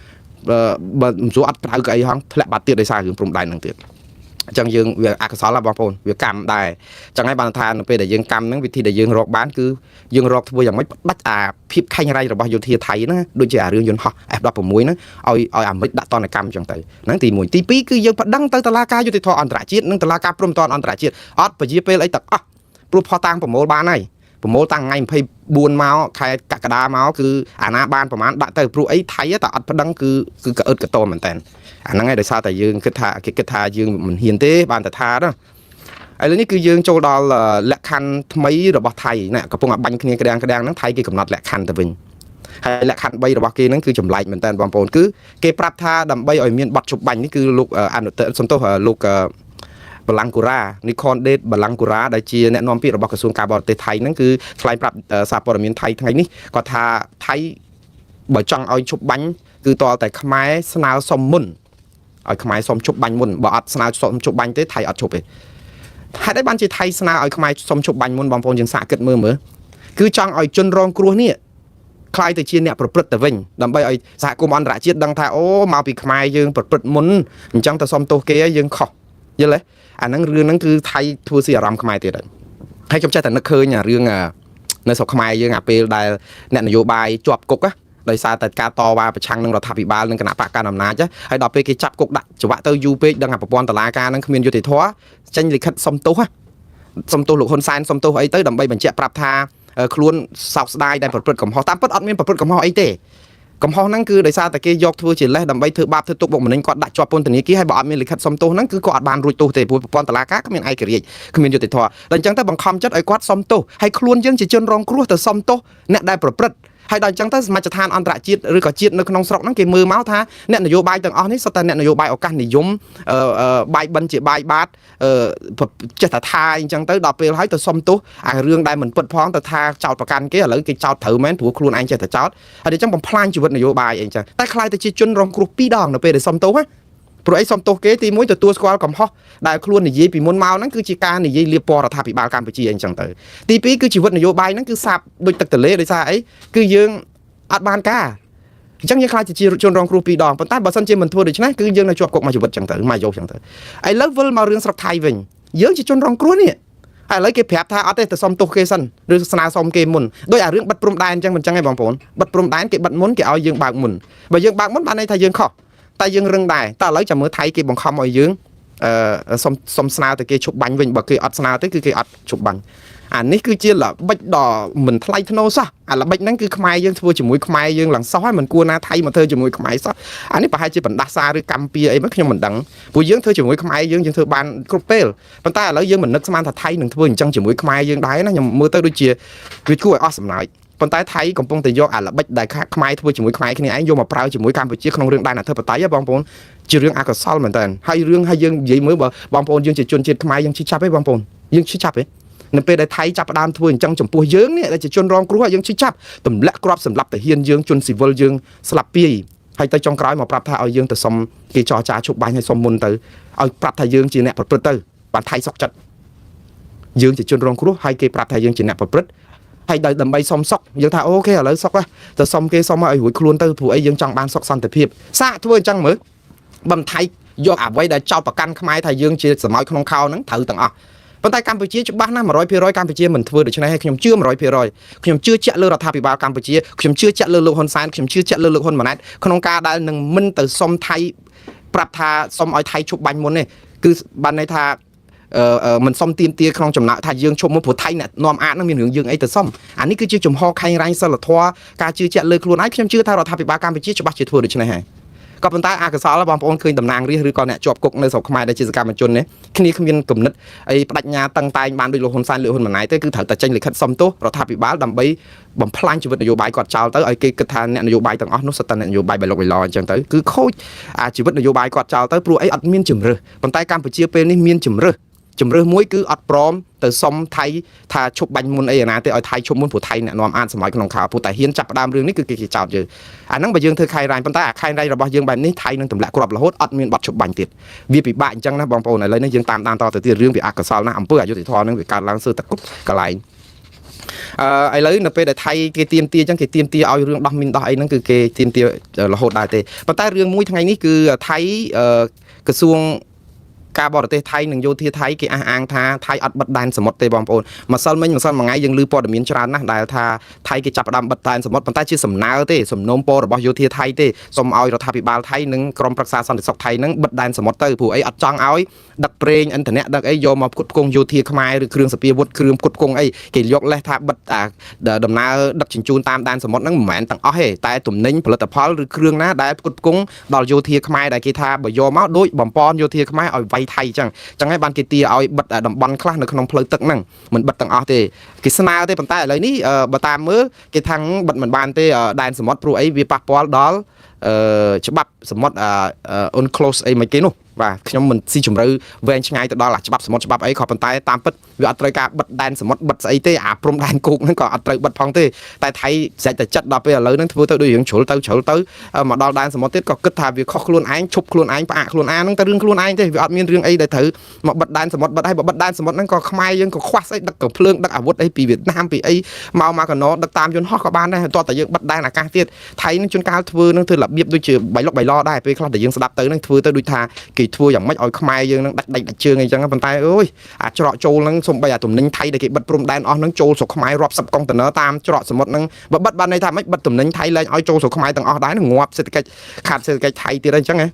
Speaker 1: បើមិនស្រួលអត់ប្រៅកៅអីហងធ្លាក់បាត់ទៀតដោយសាររឿងព្រំដែនហ្នឹងទៀតអញ្ចឹងយើងវាអកុសលបងប្អូនវាកម្មដែរអញ្ចឹងហើយបានថានៅពេលដែលយើងកម្មហ្នឹងវិធីដែលយើងរកបានគឺយើងរកធ្វើយ៉ាងម៉េចផ្ដាច់អាភាពខេងរ៉ៃរបស់យោធាថៃហ្នឹងដូចជាអារឿងយន្តហោះ F16 ហ្នឹងឲ្យអាមេរិកដាក់ទណ្ឌកម្មអញ្ចឹងទៅហ្នឹងទី1ទី2គឺយើងប្តឹងទៅតុលាការយុត្តិធម៌អន្តរជាតិនិងតុលាការព្រហ្មទណ្ឌអន្តរជាតិអត់ពជាពេលអីទាំងអស់ព្រោះផុសតាងប្រមូលបានហើយប្រមូលតាំងថ្ងៃ24មកខែកក្កដាមកគឺអាណាបានប្រហែលដាក់ទៅព្រោះអីថៃតែអត់ប្តឹងគឺគឺកអឹតកតមែនតើអាហ្នឹងឯងដោយសារតែយើងគិតថាគេគិតថាយើងមិនហ៊ានទេបានតែថាណា ឥឡូវនេះគឺយើងចូលដល់លក្ខខណ្ឌថ្មីរបស់ថៃណាកំពុងតែបាញ់គ្នាក្តាំងក្តាំងហ្នឹងថៃគេកំណត់លក្ខខណ្ឌទៅវិញហើយលក្ខខណ្ឌ3របស់គេហ្នឹងគឺចម្លែកមែនតើបងប្អូនគឺគេប្រាប់ថាដើម្បីឲ្យមានបទជប់បាញ់នេះគឺលោកអនុតសន្តោសលោកបលង្គូរ៉ានីខនដេតបលង្គូរ៉ាដែលជាអ្នកនាំពាក្យរបស់ក្រសួងការបរទេសថៃហ្នឹងគឺថ្លែងប្រាប់សារព័ត៌មានថៃថ្ងៃនេះគាត់ថាថៃបើចង់ឲ្យជប់បាញ់គឺតលតែខ្មែរស្នើសុំមុនឲ្យខ្មែរសុំជប់បាញ់មុនបើអត់ស្នើសុំជប់បាញ់ទេថៃអត់ជប់ទេហេតុអីបានជាថៃស្នើឲ្យខ្មែរសុំជប់បាញ់មុនបងប្អូនយើងសាកគិតមើលមើលគឺចង់ឲ្យជនរងគ្រោះនេះខ្លាយទៅជាអ្នកប្រព្រឹត្តទៅវិញដើម្បីឲ្យសហគមន៍អន្តរជាតិដឹងថាអូមកពីខ្មែរយើងប្រព្រឹត្តមុនអញ្ចឹងទៅសុំទោសគេយើងខុសយល់ទេអាហ្នឹងរឿងហ្នឹងគឺថៃធ្វើស៊ីអារម្មណ៍ខ្មែរទៀតហើយហើយខ្ញុំចេះតែនឹកឃើញអារឿងនៅស្រុកខ្មែរយើងអាពេលដែលអ្នកនយោបាយជាប់គុកណាដោយសារតែការតវ៉ាប្រឆាំងនឹងរដ្ឋាភិបាលនិងគណៈបកកណ្ដាលអំណាចហើយដល់ពេលគេចាប់គុកដាក់ច្បាក់ទៅយូរពេកដឹងថាប្រព័ន្ធតុលាការនឹងគ្មានយុត្តិធម៌ចេញលិខិតសុំទោសសុំទោសលោកហ៊ុនសែនសុំទោសអីទៅដើម្បីបញ្ជាក់ប្រាប់ថាខ្លួនសោកស្ដាយដែលប្រព្រឹត្តកំហុសតាមពិតអត់មានប្រព្រឹត្តកំហុសអីទេកំហុសហ្នឹងគឺដោយសារតែគេយកធ្វើជាលេសដើម្បីធ្វើបាបធ្វើទុកបុកម្នេញគាត់ដាក់ជាប់ពន្ធនាគារហើយបើអត់មានលិខិតសុំទោសហ្នឹងគឺគាត់អត់បានរួចទោសទេព្រោះប្រព័ន្ធតុលាការគ្មានឯករាជ្យគ្មានយុត្តិធម៌ដល់អញ្ចឹងទៅបង្ខំចិត្តឲ្យគាត់សុំទោសហើយខ្លួនយើងជាជនរងគ្រោះទៅសុំទោសអ្នកដែលប្រព្រឹត្តហើយដល់អញ្ចឹងទៅសមាជិកឋានអន្តរជាតិឬក៏ជាតិនៅក្នុងស្រុកហ្នឹងគេមើលមកថាអ្នកនយោបាយទាំងអស់នេះសុទ្ធតែអ្នកនយោបាយឱកាសនិយមបាយបិណ្ឌជាបាយបាតចេះតែថាអញ្ចឹងទៅដល់ពេលហើយទៅសុំទោសអារឿងដែលមិនពិតផងទៅថាចោតប្រកាន់គេឥឡូវគេចោតត្រូវមែនព្រោះខ្លួនឯងចេះតែចោតហើយអញ្ចឹងបំផ្លាញជីវិតនយោបាយអីអញ្ចឹងតែខ្លាយទៅជាជនរងគ្រោះពីរដងនៅពេលដែលសុំទោសណាព្រោះអីសុំទោសគេទីមួយទទួលស្គាល់កំហុសដែលខ្លួននិយាយពីមុនមកហ្នឹងគឺជាការនិយាយលាបពណ៌រដ្ឋាភិបាលកម្ពុជាអីអញ្ចឹងទៅទីពីរគឺជីវិតនយោបាយហ្នឹងគឺសាបដូចទឹកទន្លេដោយសារអីគឺយើងអត់បានការអញ្ចឹងយើងខ្លាចជាជនរងគ្រោះពីរដងប៉ុន្តែបើសិនជាមិនធ្វើដូច្នេះគឺយើងនៅជាប់គុកមួយជីវិតអញ្ចឹងទៅមួយយោអញ្ចឹងទៅឥឡូវវិលមករឿងស្រុកថៃវិញយើងជាជនរងគ្រោះនេះហើយឥឡូវគេប្រាប់ថាអត់ទេទៅសុំទោសគេសិនឬស្នើសុំគេមុនដោយអារឿងបិទព្រំដែនអញ្ចឹងមិនអញ្ចឹងទេបងប្អូនបិទព្រំដែនគេបិទមុនគេឲ្យយើងបើកមុនបើយើងបើកមុនបានន័យថាយើងខុសតែយើងរឹងដែរតែឥឡូវចាំមើលថៃគេបង្ខំឲ្យយើងសុំស្នើទៅគេឈប់បាញ់វិញបើគេអត់ស្នើទេគឺគេអត់ឈប់បាញ់អានេះគឺជាល្បិចដ៏មិនថ្លៃថ្នូរសោះអាល្បិចហ្នឹងគឺខ្មែរយើងធ្វើជាមួយខ្មែរយើងឡើងសោះហើយមិនគួរណាថៃមកធ្វើជាមួយខ្មែរសោះអានេះប្រហែលជាបណ្ដាសាឬកម្មពៀអីមកខ្ញុំមិនដឹងព្រោះយើងធ្វើជាមួយខ្មែរយើងយើងធ្វើបានគ្រប់ពេលប៉ុន្តែឥឡូវយើងមិននឹកស្មានថាថៃនឹងធ្វើអញ្ចឹងជាមួយខ្មែរយើងដែរណាខ្ញុំមើលទៅដូចជាវាគួរឲ្យអស់សំណើចប៉ុន្តែថៃកំពុងតែយកអាល្បិចដែលខ្មែរធ្វើជាមួយខ្មែរគ្នាឯងយកមកប្រើជាមួយកម្ពុជាក្នុងរឿងដែនអធិបតេយ្យបងប្អូនជារឿងអកុសលមែនតើហើយរឿងហើយយើងនិយាយមើលបើបងប្អូនយើងជាជនជាតិខ្មែរយើងឈឺចាប់ទេបងប្អូនយើងឈឺចាប់ទេនៅពេលដែលថៃចាប់ផ្ដើមធ្វើអញ្ចឹងចំពោះយើងនេះដែលជាជនរងគ្រោះយើងឈឺចាប់ទម្លាក់គ្រាប់សម្លាប់ទាហានយើងជនស៊ីវិលយើងស្លាប់ពីហើយទៅចុងក្រោយមកប្រាប់ថាឲ្យយើងទៅសុំគេចរចាឈប់បាញ់ឲ្យសុំមុនទៅឲ្យប្រាប់ថាយើងជាអ្នកប្រព្រឹត្តទៅបានថៃសុកចិត្តយើងជាជនរងគ្រោះហើយគេប្រាប់ថាយើងជាអ្នកប្រព្រឹត្តហើយដើម្បីសុំសុកយើងថា OK ឥឡូវសុកទៅសុំគេសុំឲ្យរួចខ្លួនទៅព្រោះអីយើងចង់បានសុកសន្តិភាពសាកធ្វើអញ្ចឹងមើលបំថៃយកអ្វីដែលចោតប្រកាន់ខ្មែរថាយើងជាសមោចក្នុងខោហ្នឹងត្រូវទាំងអស់ប៉ុន្តែកម្ពុជាច្បាស់ណាស់100%កម្ពុជាមិនធ្វើដូច្នេះហើយខ្ញុំជឿ100%ខ្ញុំជឿជាក់លើរដ្ឋាភិបាលកម្ពុជាខ្ញុំជឿជាក់លើលោកហ៊ុនសែនខ្ញុំជឿជាក់លើលោកហ៊ុនម៉ាណែតក្នុងការដែលនឹងមិនទៅសុំថៃប្រាប់ថាសុំឲ្យថៃឈប់បាញ់មុនទេគឺបានន័យថាមិនសុំទៀមទាក្នុងចំណោមថាយើងឈប់មុនព្រោះថៃអ្នកនាំអាចនឹងមានរឿងយើងអីទៅសុំអានេះគឺជាចំហខែងរ៉ាញ់សិលធម៌ការជឿជាក់លើខ្លួនឯងខ្ញុំជឿថារដ្ឋាភិបាលកម្ពុជាច្បាស់ជាធ្វើដូច្នេះហើយក៏ប៉ុន្តែអកុសលបងប្អូនឃើញតំណាងរាស្ត្រឬក៏អ្នកជាប់គុកនៅស្រុកខ្មែរដែលជាសកម្មជននេះគ្នាគ្មានគំនិតអីបដិញ្ញាតឹងតែងបានដូចលោកហ៊ុនសែនលោកហ៊ុនម៉ាណែតទេគឺត្រូវតែចេញលិខិតសុំទោសរដ្ឋាភិបាលដើម្បីបំផ្លាញជីវិតនយោបាយគាត់ចោលទៅឲ្យគេគិតថាអ្នកនយោបាយទាំងអស់នោះសុទ្ធតែអ្នកនយោបាយបៃលុកបៃឡអញ្ចឹងទៅគឺខូចអាជីវិតនយោបាយគាត់ចោលទៅព្រោះអីអត់មានជំរើសប៉ុន្តែកម្ពុជាពេលនេះមានជំរើសជំរើសមួយគឺអត់ព្រមទៅសុំថៃថាឈប់បាញ់មុនអីណាទេឲ្យថៃឈប់មុនព្រោះថៃអ្នកនាំអានសម័យក្នុងខោព្រោះតែហ៊ានចាប់ផ្ដើមរឿងនេះគឺគេចោទយើងអាហ្នឹងបើយើងធ្វើខៃរ៉ាញ់ប៉ុន្តែអាខៃរ៉ាញ់របស់យើងបែបនេះថៃនឹងទម្លាក់គ្រាប់រហូតអត់មានបတ်ឈប់បាញ់ទៀតវាពិបាកអញ្ចឹងណាបងប្អូនឥឡូវនេះយើងតាមដានតទៅទៀតរឿងវាអកុសលណាស់អំពើអយុត្តិធម៌ហ្នឹងវាកើតឡើងសើតគ្រប់កន្លែងអឺឥឡូវនៅពេលដែលថៃគេទៀមទាអញ្ចឹងគេទៀមទាឲ្យរឿងដោះមីនដោះអីហ្នឹងគឺគេទៀមទារហូតដែរទេប៉ុន្តែរឿងមួយថ្ងៃនេះគឺថៃក្រសួងការបរទេសថៃនិងយោធាថៃគេអះអាងថាថៃអត់បិទដែនសមុទ្រទេបងប្អូនម្សិលមិញម្សិលមួយថ្ងៃយើងឮព័ត៌មានច្រើនណាស់ដែលថាថៃគេចាប់ផ្ដើមបិទដែនសមុទ្រប៉ុន្តែជាសំណើទេសំណូមពររបស់យោធាថៃទេសូមឲ្យរដ្ឋាភិបាលថៃនិងក្រុមប្រឹក្សាសន្តិសុខថៃនឹងបិទដែនសមុទ្រទៅព្រោះអីអត់ចង់ឲ្យដឹកប្រេងឥន្ធនៈដឹកអីយកមកផ្គត់ផ្គង់យោធាខ្មែរឬគ្រឿងសព្វាវុធគ្រឿងផ្គត់ផ្គង់អីគេយកលេសថាបិទអាដំណើរដឹកជញ្ជូនតាមដែនសមុទ្រហ្នឹងមិនមែនទាំងអស់ទេតែទំនិញផលិតផលឬគ្រឿងណាដែលផ្គត់ផ្គង់ដល់យោធាខ្មែរដែលគេថាបើយកមកដូចបំពន់យោធាខ្មែរឲ្យវាយ វាយថៃអញ្ចឹងអញ្ចឹងហើយបានគេទាឲ្យបិទតំបន់ខ្លះនៅក្នុងផ្លូវទឹកហ្នឹងមិនបិទទាំងអស់ទេគេស្នើទេប៉ុន្តែឥឡូវនេះបើតាមមើលគេថាបិទមិនបានទេដែនសមុទ្រព្រោះអីវាប៉ះពាល់ដល់អឺច្បាប់សមុទ្រ UNCLOS អីមិនគេនោះបាទខ្ញុំមិនស៊ីជម្រៅវែងឆ្ងាយទៅដល់អាច្បាប់សមុទ្រច្បាប់អីក៏ប៉ុន្តែតាមពិតវាអត់ត្រូវការបិទដែនសមុទ្របិទស្អីទេអាព្រំដែនគោកហ្នឹងក៏អត់ត្រូវបិទផងទេតែថៃស្រេចតែចិត្តដល់ពេលឥឡូវហ្នឹងធ្វើទៅដូចរឿងជ្រុលទៅជ្រុលទៅមកដល់ដែនសមុទ្រទៀតក៏គិតថាវាខុសខ្លួនឯងឈប់ខ្លួនឯងផ្អាកខ្លួនឯងហ្នឹងទៅរឿងខ្លួនឯងទេវាអត់មានរឿងអីដែលត្រូវមកបិទដែនសមុទ្របិទហើយបើបិទដែនសមុទ្រហ្នឹងក៏ខ្មែរយើងក៏ខ្វះស្អីដឹកកំភ្លើងដឹកអាវុធអីពីវៀតណាមពីអីមកមកកណោដឹកតាមយន្តហោះក៏បានដែរតោះតែយើងបិទដែនអាកាសទៀតថៃហ្នឹងជួនកាលធ្វើហ្នឹងធ្វើរបៀបដូចជាបៃលុកបៃឡដែរពេលខ្លះតែយើងស្ដាប់ទៅហ្នឹងធ្វើទៅដូចថាគេធ្វើយ៉ាងម៉េចឲ្យខ្មែរយើងហ្នឹងដាច់ដេកដាច់ជើងអីចឹងប៉ុន្តែអើយអាចច្រកចូលហ្នឹងសំបីអាទំនិញថៃដែលគេបិទព្រំដែនអស់ហ្នឹងចូលស្រុកខ្មែររាប់សិបកុងតឺន័រតាមច្រកសមុទ្រហ្នឹងបើបិទបានន័យថាម៉េចបិទទំនិញថៃលែងឲ្យចូលស្រុកខ្មែរទាំងអស់ដែរហ្នឹងងាប់សេដ្ឋកិច្ចខាតសេដ្ឋកិច្ចថៃទៀតអញ្ចឹងហ៎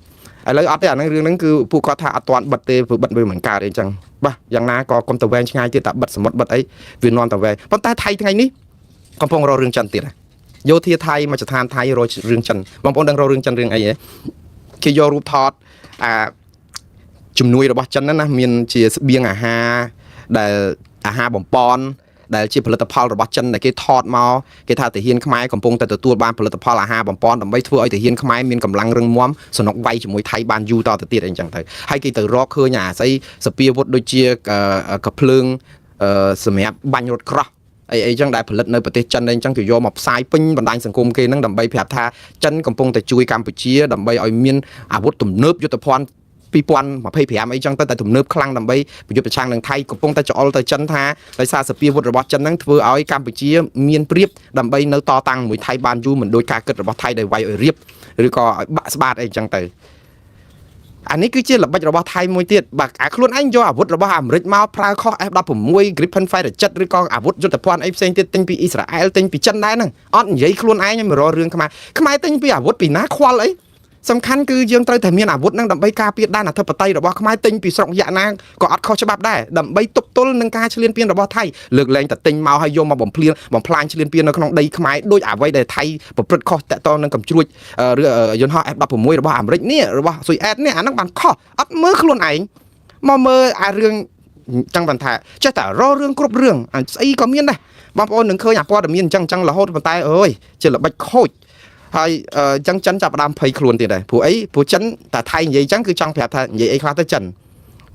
Speaker 1: ឥឡូវអត់ទេអាហ្នឹងរឿងហ្នឹងគឺពួកគាត់ថាអត់ទាន់បិទទេព្រោះបិទវាមិនកើតអីចឹងបាទយ៉ាងណាក៏កុំទៅវែងឆ្ងាយទៀតតែបិទសមុទ្របិទអីវានាំតែវែងប៉ុន្តែថៃថ្ងៃនេះកំពុងរករឿងចិនទៀតយោធាថៃមជ្ឈដ្ឋានថៃរករឿងចិនបងប្អូនដឹងរករឿងចិនរឿងអីហ៎គេយករូបថតអាជំនួយរបស់ចិនហ្នឹងណាមានជាស្បៀងអាហារដែលអាហារបំពន់ដែលជាផលិតផលរបស់ចិនដែលគេថតមកគេថាទាហានខ្មែរកំពុងតែទទួលបានផលិតផលអាហារបំពន់ដើម្បីធ្វើឲ្យទាហានខ្មែរមានកម្លាំងរឹងមាំសនុកវាយជាមួយថៃបានយូរតទៅទៀតអីចឹងទៅហើយគេទៅរកឃើញអាស្អីសពាវុធដូចជាកភ្លើងសម្រាប់បាញ់រថក្រោះអីអីចឹងដែលផលិតនៅប្រទេសចិនអីចឹងគេយកមកផ្សាយពេញបណ្ដាញសង្គមគេហ្នឹងដើម្បីប្រាប់ថាចិនកំពុងតែជួយកម្ពុជាដើម្បីឲ្យមានអាវុធទំនើបយុទ្ធភ័ណ្ឌ2025អីចឹងទៅតែទំនើបខ្លាំងដើម្បីប្រយុទ្ធប្រឆាំងនឹងថៃកំពុងតែច្អល់ទៅចិនថាដោយសារសភាវុធរបស់ចិនហ្នឹងធ្វើឲ្យកម្ពុជាមានព្រៀបដើម្បីនៅតតាំងមួយថៃបានយូរមិនដូចការគិតរបស់ថៃដែលវាយឲ្យរៀបឬក៏ឲ្យបាក់ស្បាតអីចឹងទៅអានេះគឺជាល្បិចរបស់ថៃមួយទៀតបាទអាខ្លួនឯងយកអាវុធរបស់អាមេរិកមកប្រើខុស F16 Gripen Fighter 7ឬក៏អាវុធយុទ្ធភ័ណ្ឌអីផ្សេងទៀតទិញពីអ៊ីស្រាអែលទិញពីចិនដែរហ្នឹងអត់និយាយខ្លួនឯងឲ្យមករករឿងខ្មែរខ្មែរទិញពីអាវុធពីណាខ្វល់អីសំខាន់គឺយើងត្រូវតែមានអាវុធហ្នឹងដើម្បីការពារដែនអធិបតេយ្យរបស់ខ្មែរទិញពីស្រុកយ៉ាណាក៏អត់ខុសច្បាប់ដែរដើម្បីទប់ទល់នឹងការឈ្លានពានរបស់ថៃលើកលែងតែទិញមកហើយយកមកបំភ្លៀងបំផ្លាញឈ្លានពាននៅក្នុងដីខ្មែរដូចអ្វីដែលថៃប្រព្រឹត្តខុសតាក់ទងនឹងកំជ្រួចឬយន្តហោះ F16 របស់អាមេរិកនេះរបស់ស៊ុយអែតនេះអាហ្នឹងបានខុសអត់មើលខ្លួនឯងមកមើលអារឿងចង់បានថាចេះតែរករឿងគ្រប់រឿងអាស្អីក៏មានដែរបងប្អូននឹងឃើញអាព័ត៌មានអញ្ចឹងអញ្ចឹងរហូតប៉ុន្តែអើយជាល្បិចខូចហើយអញ្ចឹងចិនចាប់ផ្ដើមភ័យខ្លួនទៀតដែរព្រោះអីព្រោះចិនតែថៃនិយាយអញ្ចឹងគឺចង់ប្រាប់ថានិយាយអីខ្លះទៅចិន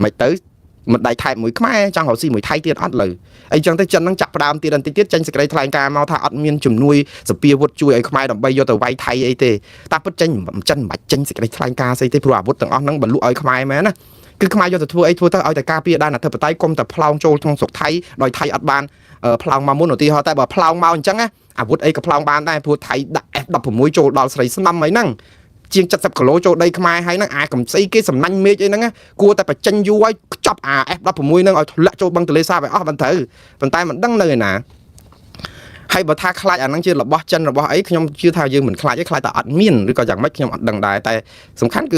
Speaker 1: មិនទៅមិនដៃថែបមួយខ្មែរចង់រកស៊ីមួយថៃទៀតអត់លើអីចឹងទៅចិននឹងចាប់ផ្ដើមទៀតបន្តិចទៀតចេញសេចក្តីថ្លែងការណ៍មកថាអត់មានជំនួយសពាវុធជួយឲ្យខ្មែរដើម្បីយកទៅវាយថៃអីទេតែពិតចេញចិនមិនបាច់ចេញសេចក្តីថ្លែងការណ៍ស្អីទេព្រោះអាវុធទាំងអស់ហ្នឹងបលុឲ្យខ្មែរមែនណាគឺខ្មែរយកទៅធ្វើអីធ្វើទៅឲ្យតែការពារដែនអធិបតេយ្យកុំតែផ្លោងចូលក្នុងស្រុកថៃដោយថៃអត់បានផ្លោងមកមុនឧទាហរណ៍តែបើផ្លោងមកអញ្ចឹងណាអាវុធអីក៏ផ្លោងបានដែរព្រោះថៃដាក់ F16 ចូលដល់ស្រីស្នំអីហ្នឹងជាង70គីឡូចូលដីខ្មែរហើយហ្នឹងអាកំស្អីគេសំណាញ់មេឃអីហ្នឹងគួរតែបញ្ចេញយូរឲ្យខ្ចប់អា F16 ហ្នឹងឲ្យធ្លាក់ចូលបឹងទលេសាបឲ្យអស់បានត្រូវប៉ុន្តែមិនដឹងនៅឯណាហើយបើថាខ្លាចអាហ្នឹងជារបស់ចិនរបស់អីខ្ញុំជឿថាយើងមិនខ្លាចទេខ្លាចតែអត់មានឬក៏យ៉ាងម៉េចខ្ញុំអត់ដឹងដែរតែសំខាន់គឺ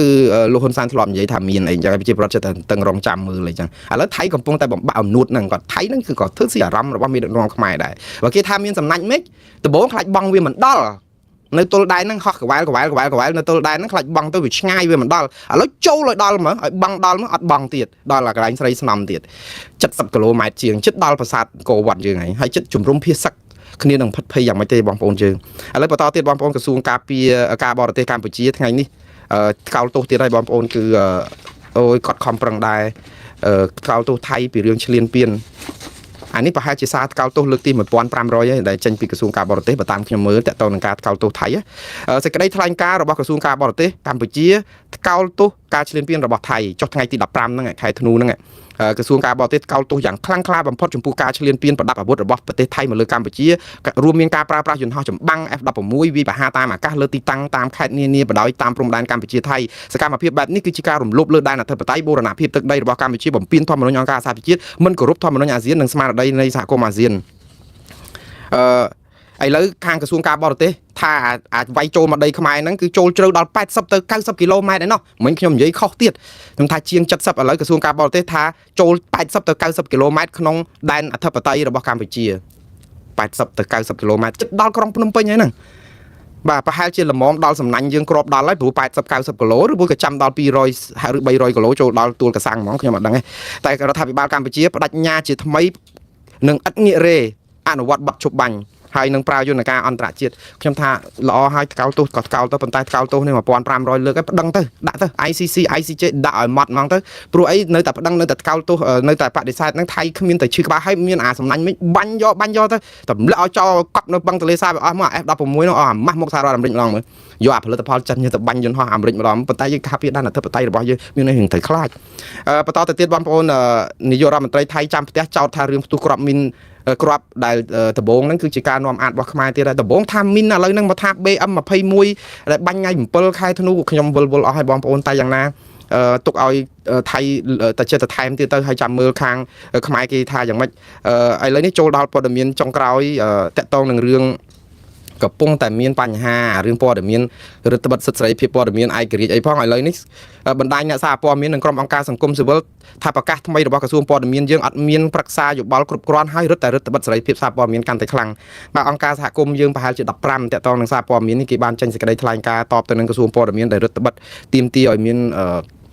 Speaker 1: លោកហ៊ុនសែនធ្លាប់និយាយថាមានអីអញ្ចឹងប្រជាពលរដ្ឋចិត្តតែតឹងរងចាំមើលអីចឹងឥឡូវថៃកំពុងតែបំបាក់អំនួតហ្នឹងគាត់ថៃហ្នឹងគឺក៏ធ្វើស៊ីអារម្មណ៍របស់មេដឹកនាំខ្មែរដែរបើគេថាមានសំណាញ់មេឃដំបូងខ្លាចបងវាមិនដល់នៅទល់ដែនហ្នឹងហោះកវ៉ែលកវ៉ែលកវ៉ែលកវ៉ែលនៅទល់ដែនហ្នឹងខ្លាចបងទៅវាឆ្ងាយវាមិនដល់ឥឡូវចូលឲ្យដល់មើលឲ្យបងដល់មើលអត់បងទៀតដល់កន្លែងស្រីស្នំទៀត70គីឡូម៉ែត្រជាងជិតដល់ប្រាសាទអង្គរវត្តយើងហើយហើយជិតជំរំភាសឹកគ្នានឹងផិតភ័យយ៉ាងម៉េចទេបងប្អូនយើងឥឡូវបន្តទៀតបងប្អូនក្រសួងការពារការបរទេសកម្ពុជាថ្ងៃនេះថ្កោលទោសទៀតហើយបងប្អូនគឺអូយគាត់ខំប្រឹងដែរថ្កោលទោសថៃពីរឿងឈ្លានពានអានេះប្រហែលជាសារថ្កោលទោសលើកទី1500ហើយដែលចេញពីក្រសួងការបរទេសបើតាមខ្ញុំមើលតទៅនឹងការថ្កោលទោសថៃសេចក្តីថ្លែងការណ៍របស់ក្រសួងការបរទេសកម្ពុជាថ្កោលទោសការឈ្លានពានរបស់ថៃចុះថ្ងៃទី15ហ្នឹងខែធ្នូហ្នឹងក្រសួងការបរទេសថ្កោលទោសយ៉ាងខ្លាំងក្លាបំផុតចំពោះការឈ្លានពានប្រដាប់អាវុធរបស់ប្រទេសថៃមកលើកម្ពុជារួមមានការប្រើប្រាស់យន្តហោះចម្បាំង F16 វាយប្រហារតាមអាកាសលើទីតាំងតាមខេត្តនានាបណ្ដោយតាមព្រំដែនកម្ពុជាថៃសកម្មភាពបែបនេះគឺជាការរំលោភលើដែនអធិបតេយ្យបូរណភាពទឹកដីរបស់កម្ពុជាបំពានធម្មនុញ្ញអង្គការសហប្រជាជាតិមិនគោរពធម្មនុញ្ញអាស៊ាននិងស្មារតីនៃសហគមន៍អាស៊ានអឺឥឡូវខាងក្រសួងការបរទេសថាអាចវាយចូលមកដីខ្មែរហ្នឹងគឺចូលជ្រៅដល់80ទៅ90គីឡូម៉ែត្រឯណោះមិញខ្ញុំនិយាយខុសទៀតខ្ញុំថាជាង70ឥឡូវក្រសួងការបរទេសថាចូល80ទៅ90គីឡូម៉ែត្រក្នុងដែនអធិបតេយ្យរបស់កម្ពុជា80ទៅ90គីឡូម៉ែត្រជិតដល់ក្រុងភ្នំពេញហើយហ្នឹង បាទប្រហែលជាល្មមដល់សំណាញ់យើងគ្រាប់ដល់ហើយព្រោះ80 90គីឡូឬមួយក៏ចាំដល់200ឬ300គីឡូចូលដល់ទួលកសាំងហ្មងខ្ញុំអត់ដឹងទេតែរដ្ឋាភិបាលកម្ពុជាបដិញ្ញាជាថ្មីនឹងឥតងាករេអនុវត្តបទឈប់បាញ់ហើយនឹងប្រើយន្តការអន្តរជាតិខ្ញុំថាល្អហើយថ្កោលទោសក៏ថ្កោលទៅប៉ុន្តែថ្កោលទោសនេះ1500លើកហើយប្តឹងទៅដាក់ទៅ ICC ICJ ដាក់ឲ្យម៉ត់ហ្មងទៅព្រោះអីនៅតែប្តឹងនៅតែថ្កោលទោសនៅតែបដិសេធហ្នឹងថៃគ្មានតែឈឺក្បាលហើយមានអាសំណាញ់មិញបាញ់យកបាញ់យកទៅទម្លាក់ឲ្យចោលកប់នៅបឹងទន្លេសាបឲ្យអស់មក F16 នោះអស់អាម៉ាស់មុខសហរដ្ឋអាមេរិកម្ដងមើលយកអាផលិតផលចិនយកទៅបាញ់យន្តហោះអាមេរិកម្ដងប៉ុន្តែយើងការពារដែនអធិបតេយ្យរបស់យើងមានន័យរឿងត្រូវខ្លាចបន្តទៅទៀតបងប្អូននាយករដ្ឋមន្ត្រីថៃចាំផ្ទះចោទថារឿងផ្ទុះគ្រាប់មីនគ្រាប់ដែលដំបងហ្នឹងគឺជាការនាំអាតរបស់ខ្មែរទៀតហើយដំបងថាមីនឥឡូវហ្នឹងមកថា BM 21ដែលបាញ់ថ្ងៃ7ខែធ្នូខ្ញុំវិលវល់អស់ហើយបងប្អូនតែយ៉ាងណាទុកឲ្យថៃតែចិត្តទៅថែមទៀតទៅហើយចាំមើលខាងខ្មែរគេថាយ៉ាងម៉េចឥឡូវនេះចូលដល់ព័ត៌មានចុងក្រោយតាក់ទងនឹងរឿងកំពុងតែមានបញ្ហារឿងព័ត៌មានរដ្ឋបិទសិទ្ធិសេរីភាពព័ត៌មានឯករាជ្យអីផងឥឡូវនេះបណ្ដាញអ្នកសារព័ត៌មាននិងក្រុមអង្គការសង្គមស៊ីវិលថាប្រកាសថ្មីរបស់ក្រសួងព័ត៌មានយើងអត់មានប្រឹក្សាយោបល់គ្រប់គ្រាន់ហើយរឹតតែរដ្ឋបិទសេរីភាពសារព័ត៌មានកាន់តែខ្លាំងបាទអង្គការសហគមន៍យើងប្រហែលជា15តាក់ទងនឹងសារព័ត៌មាននេះគេបានចេញសេចក្តីថ្លែងការណ៍តបទៅនឹងក្រសួងព័ត៌មានដែលរដ្ឋបិទទាមទារឲ្យមា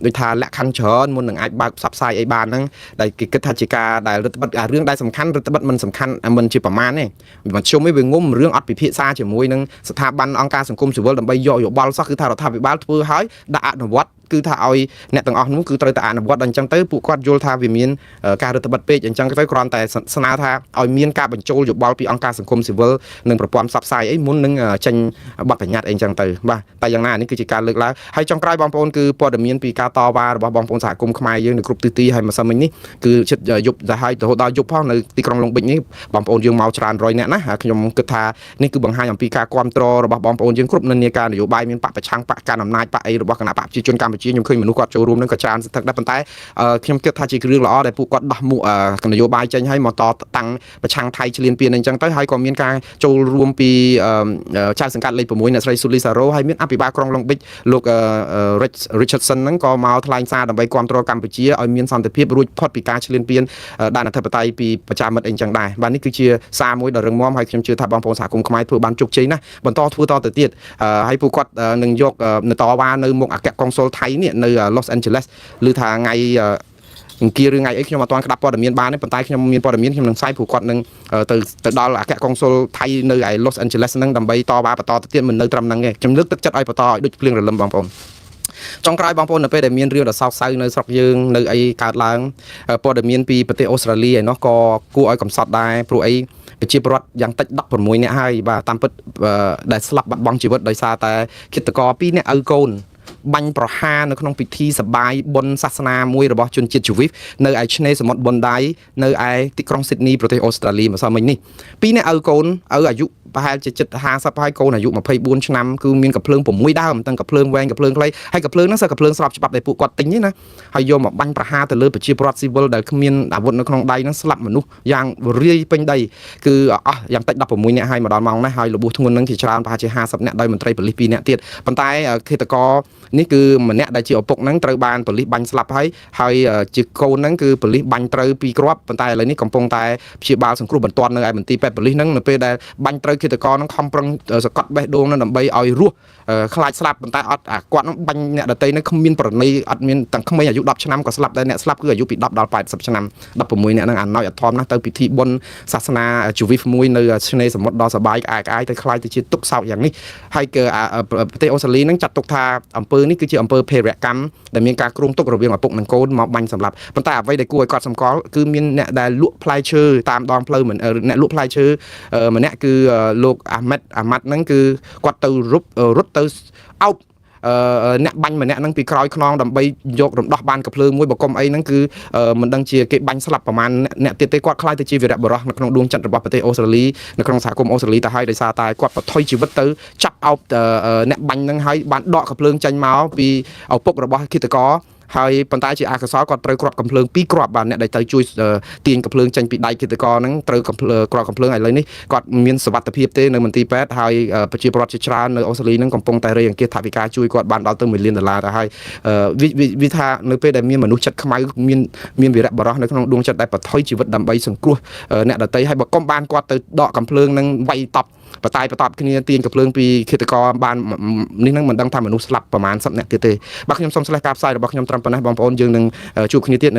Speaker 1: នដូចថាលក្ខខណ្ឌច្រើនមុននឹងអាចបើកផ្សព្វផ្សាយអីបានហ្នឹងដែលគេគិតថាជាការដែលរដ្ឋបិទអារឿងដែលសំខាន់រដ្ឋបិទមិនសំខាន់មិនជាប្រមាណទេមធ្យមឯងវាងុំរឿងអត់ពិភាក្សាជាមួយនឹងស្ថាប័នអង្គការសង្គមស៊ីវិលដើម្បីយកយោបល់សោះគឺថារដ្ឋាភិបាលធ្វើឲ្យដាក់អនុវត្តគឺថាឲ្យអ្នកទាំងអស់នោះគឺត្រូវតែអនុវត្តដល់អញ្ចឹងទៅពួកគាត់យល់ថាវាមានការរដ្ឋបិទពេកអញ្ចឹងទៅគ្រាន់តែស្នើថាឲ្យមានការបញ្ចូលយោបល់ពីអង្គការសង្គមស៊ីវិលនិងប្រព័ន្ធផ្សព្វផ្សាយអីមុននឹងចេញបទបញ្ញត្តិអីអញ្ចឹងទៅបាទតែយ៉ាងណានេះគឺជាការលើកឡើងហើយចុងក្រោយបងប្អូនគឺព័ត៌មានពីការតវ៉ារបស់បងប្អូនសហគមន៍ខ្មែរយើងនៅគ្រប់ទិសទីហើយម្សិលមិញនេះគឺជិតយប់ទៅហើយរហូតដល់យប់ផងនៅទីក្រុងឡុងប៊ិចនេះបងប្អូនយើងមកច្រើនរយនាក់ណាហើយខ្ញុំគិតថានេះគឺបង្ហាញអំពីការគ្រប់គ្រងរបស់បងប្អូនយើងគ្រប់និន្នាការនយោបាយមានបកប្រឆាំងបកកណ្ដាលអំណាចបកអីរបស់គណៈបកប្រជាជនកម្ពុជាខ្ញុំឃើញមនុស្សគាត់ចូលរួមនឹងក៏ច្រើនសន្ធឹកដែរប៉ុន្តែខ្ញុំគិតថាជារឿងល្អដែលពួកគាត់ដោះមួកនយោបាយចេញហើយមកតតាំងប្រឆាំងថៃឈ្លានពានអញ្ចឹងទៅហើយក៏មានការចូលរួមពីចៅសង្កាត់លេខ6អ្នកស្រីស៊ូលីសារ៉ូហើយមានអភិបាលក្រុងឡុងប៊ិចលោក Richardson ហ្នឹងក៏មកថ្លែងសារដើម្បីគ្រប់គ្រងកម្ពុជាឲ្យមានសន្តិភាពរួចផុតពីការឈ្លានពានដែនអធិបតេយ្យពីប្រជាមិត្តអីចឹងដែរបាទនេះគឺជាសារមួយដ៏រឹងមាំហើយខ្ញុំជឿថាបងប្អូនសហគមន៍ខ្មែរធ្វើបានជោគជ័យណាស់បន្តធ្វើតទៅទៀតហើយពួកគាត់នឹងយកនៅតវ៉ានៅមុខអគ្គកុងស៊ុលថៃនេះនៅ Los Angeles ឬថាថ្ងៃអង្គារឬថ្ងៃអីខ្ញុំអត់ទាន់ក្តាប់ព័ត៌មានបានទេប៉ុន្តែខ្ញុំមានព័ត៌មានខ្ញុំនឹងផ្សាយព្រោះគាត់នឹងទៅទៅដល់អគ្គកុងស៊ុលថៃនៅឯ Los Angeles ហ្នឹងដើម្បីតវ៉ាបន្តទៅទៀតមិននៅត្រឹមហ្នឹងទេខ្ញុំលើកទឹកចិត្តឲ្យបន្តឲ្យដូចភ្លៀងរលឹមបងប្អូនចុងក្រោយបងប្អូននៅពេលដែលមានរឿងដ៏សោកសៅនៅស្រុកយើងនៅអីកើតឡើងព័ត៌មានពីប្រទេសអូស្ត្រាលីឯណោះក៏គួរឲ្យកំសត់ដែរព្រោះអីប្រជាពលរដ្ឋយ៉ាងតិច16នាក់ហើយបាទតាមពិតដែលស្លាប់បាត់បង់ជីវិតដោយសារតែឃាតករ2នាក់ឪកូនបាញ់ប្រហារនៅក្នុងពិធីសបាយបុណ្យសាសនាមួយរបស់ជនជាតិជីវីសនៅឯឆ្នេរសមុទ្រប៊ុនដៃនៅឯទីក្រុងស៊ីដនីប្រទេសអូស្ត្រាលីម្សិលមិញនេះពីរនាក់ឪកូនឪអាយុប្រហែលជាជិត50ហើយកូនអាយុ24ឆ្នាំគឺមានកាភ្លើង6ដើមទាំងកាភ្លើងវែងកាភ្លើងខ្លីហើយកាភ្លើងហ្នឹងសើកាភ្លើងស្របច្បាប់ដែលពួកគាត់ទិញទេណាហើយយកមកបាញ់ប្រហារទៅលើប្រជាពលរដ្ឋស៊ីវិលដែលគ្មានអាវុធនៅក្នុងដៃហ្នឹងស្លាប់មនុស្សយ៉ាងរាយពេញដីគឺអស់យ៉ាងតិច16នាក់ហើយមកដល់ម៉ោងនេះហើយរបួសធ្ងន់ហ្នឹងជាច្រើនប្រហែលជា50នាក់ដោយមន្ត្រីប៉ូលីស2នាក់ទៀតប៉ុន្តែឃាតករនេះគឺម្នាក់ដែលជាឪពុកហ្នឹងត្រូវបានប៉ូលីសបាញ់ស្លាប់ហើយហើយជាកូនហ្នឹងគឺប៉ូលីសបាញ់ត្រូវពីរគ្រាប់ប៉ុន្តែឥឡូវនេះកំពុងតែព្យាបាលសង្គ្រោះបន្ទាន់នៅឯមន្ទីរពេទ្យប៉ូលីសហ្នឹងនៅពេលដែលបាញ់ត្រូវឃាតករហ្នឹងខំប្រឹងសកត់បេះដូងហ្នឹងដើម្បីឲ្យរស់ខ្លាចស្លាប់ប៉ុន្តែអត់អាគាត់ហ្នឹងបាញ់អ្នកដទៃហ្នឹងគ្មានប្រណីអត់មានទាំងក្មេងអាយុ10ឆ្នាំក៏ស្លាប់ដែរអ្នកស្លាប់គឺអាយុពី10ដល់80ឆ្នាំ16នាក់ហ្នឹងអាណោចអធមណាស់ទៅពិធីបុណ្យសាសនាជីវិតមួយនៅឆ្នេរសមុទ្រដ៏សប្បាយក្អាយក្អាយទៅខ្លាយទៅជាទុកសោកយ៉ាងនេះហើយគឺប្រទេសអូស្ត្រាលីហ្នឹងចាត់ទុកថាអំពើនេះគឺជាអំពើភេរវកម្មដែលមានការគ្រោងទុករវាងឪពុកនិងកូនមកបាញ់សម្លាប់ប៉ុន្តែអ្វីដែលគួរឲ្យកត់សម្គាល់គឺមានអ្នកដែលលក់ផ្លែឈើតាមដងផ្លូវអ្នកលក់ផ្លែឈើម្នាក់គឺលោកអាម៉ាត់អាម៉ាត់ហ្នឹងគឺគាត់ទៅរុបរត់ទៅអោបអ្នកបាញ់ម្នាក់ហ្នឹងពីក្រោយខ្នងដើម្បីយករំដោះបានកាភ្លើងមួយបកុំអីហ្នឹងគឺមិនដឹងជាគេបាញ់ស្លាប់ប្រហែលអ្នកទៀតទេគាត់ខ្លាយទៅជាវីរៈបុរសនៅក្នុងដួងចិត្តរបស់ប្រទេសអូស្ត្រាលីនៅក្នុងសហគមន៍អូស្ត្រាលីទៅហើយដោយសារតែគាត់បថុយជីវិតទៅចាប់អោបអ្នកបាញ់ហ្នឹងហើយបានដកកាភ្លើងចេញមកពីឪពុករបស់ឃាតករហើយប៉ុន្តែជាអកុសលគាត់ត្រូវគ្រាប់កំភ្លើងពីរគ្រាប់បាទអ្នកដែលទៅជួយទាញកំភ្លើងចេញពីដៃឃាតករហ្នឹងត្រូវកំភ្លើងគ្រាប់កំភ្លើងឥឡូវនេះគាត់មានសុវត្ថិភាពទេនៅមន្ទីរពេទ្យហើយប្រជាពលរដ្ឋជាច្រើននៅអូស្ត្រាលីហ្នឹងកំពុងតែរៃអង្គាសថវិកាជួយគាត់បានដល់ទៅ1លានដុល្លារទៅហើយវាថានៅពេលដែលមានមនុស្សចិត្តខ្មៅមានមានវីរៈបុរសនៅក្នុងដួងចិត្តដែលបថុយជីវិតដើម្បីសង្គ្រោះអ្នកដទៃហើយបើកុំបានគាត់ទៅដកកំភ្លើងហ្នឹងវាយតប់ បតាយបតបគ្នាទាញកំភ្លើងពីឃាតករបាននេះនឹងមិនដឹងថាមនុស្សស្លាប់ប្រមាណ10នាក់ទៀតទេបាទខ្ញុំសូមស្លេះការផ្សាយរបស់ខ្ញុំត្រឹមប៉ុណ្ណេះបងប្អូនយើងនឹងជួបគ្នាទៀតនៅ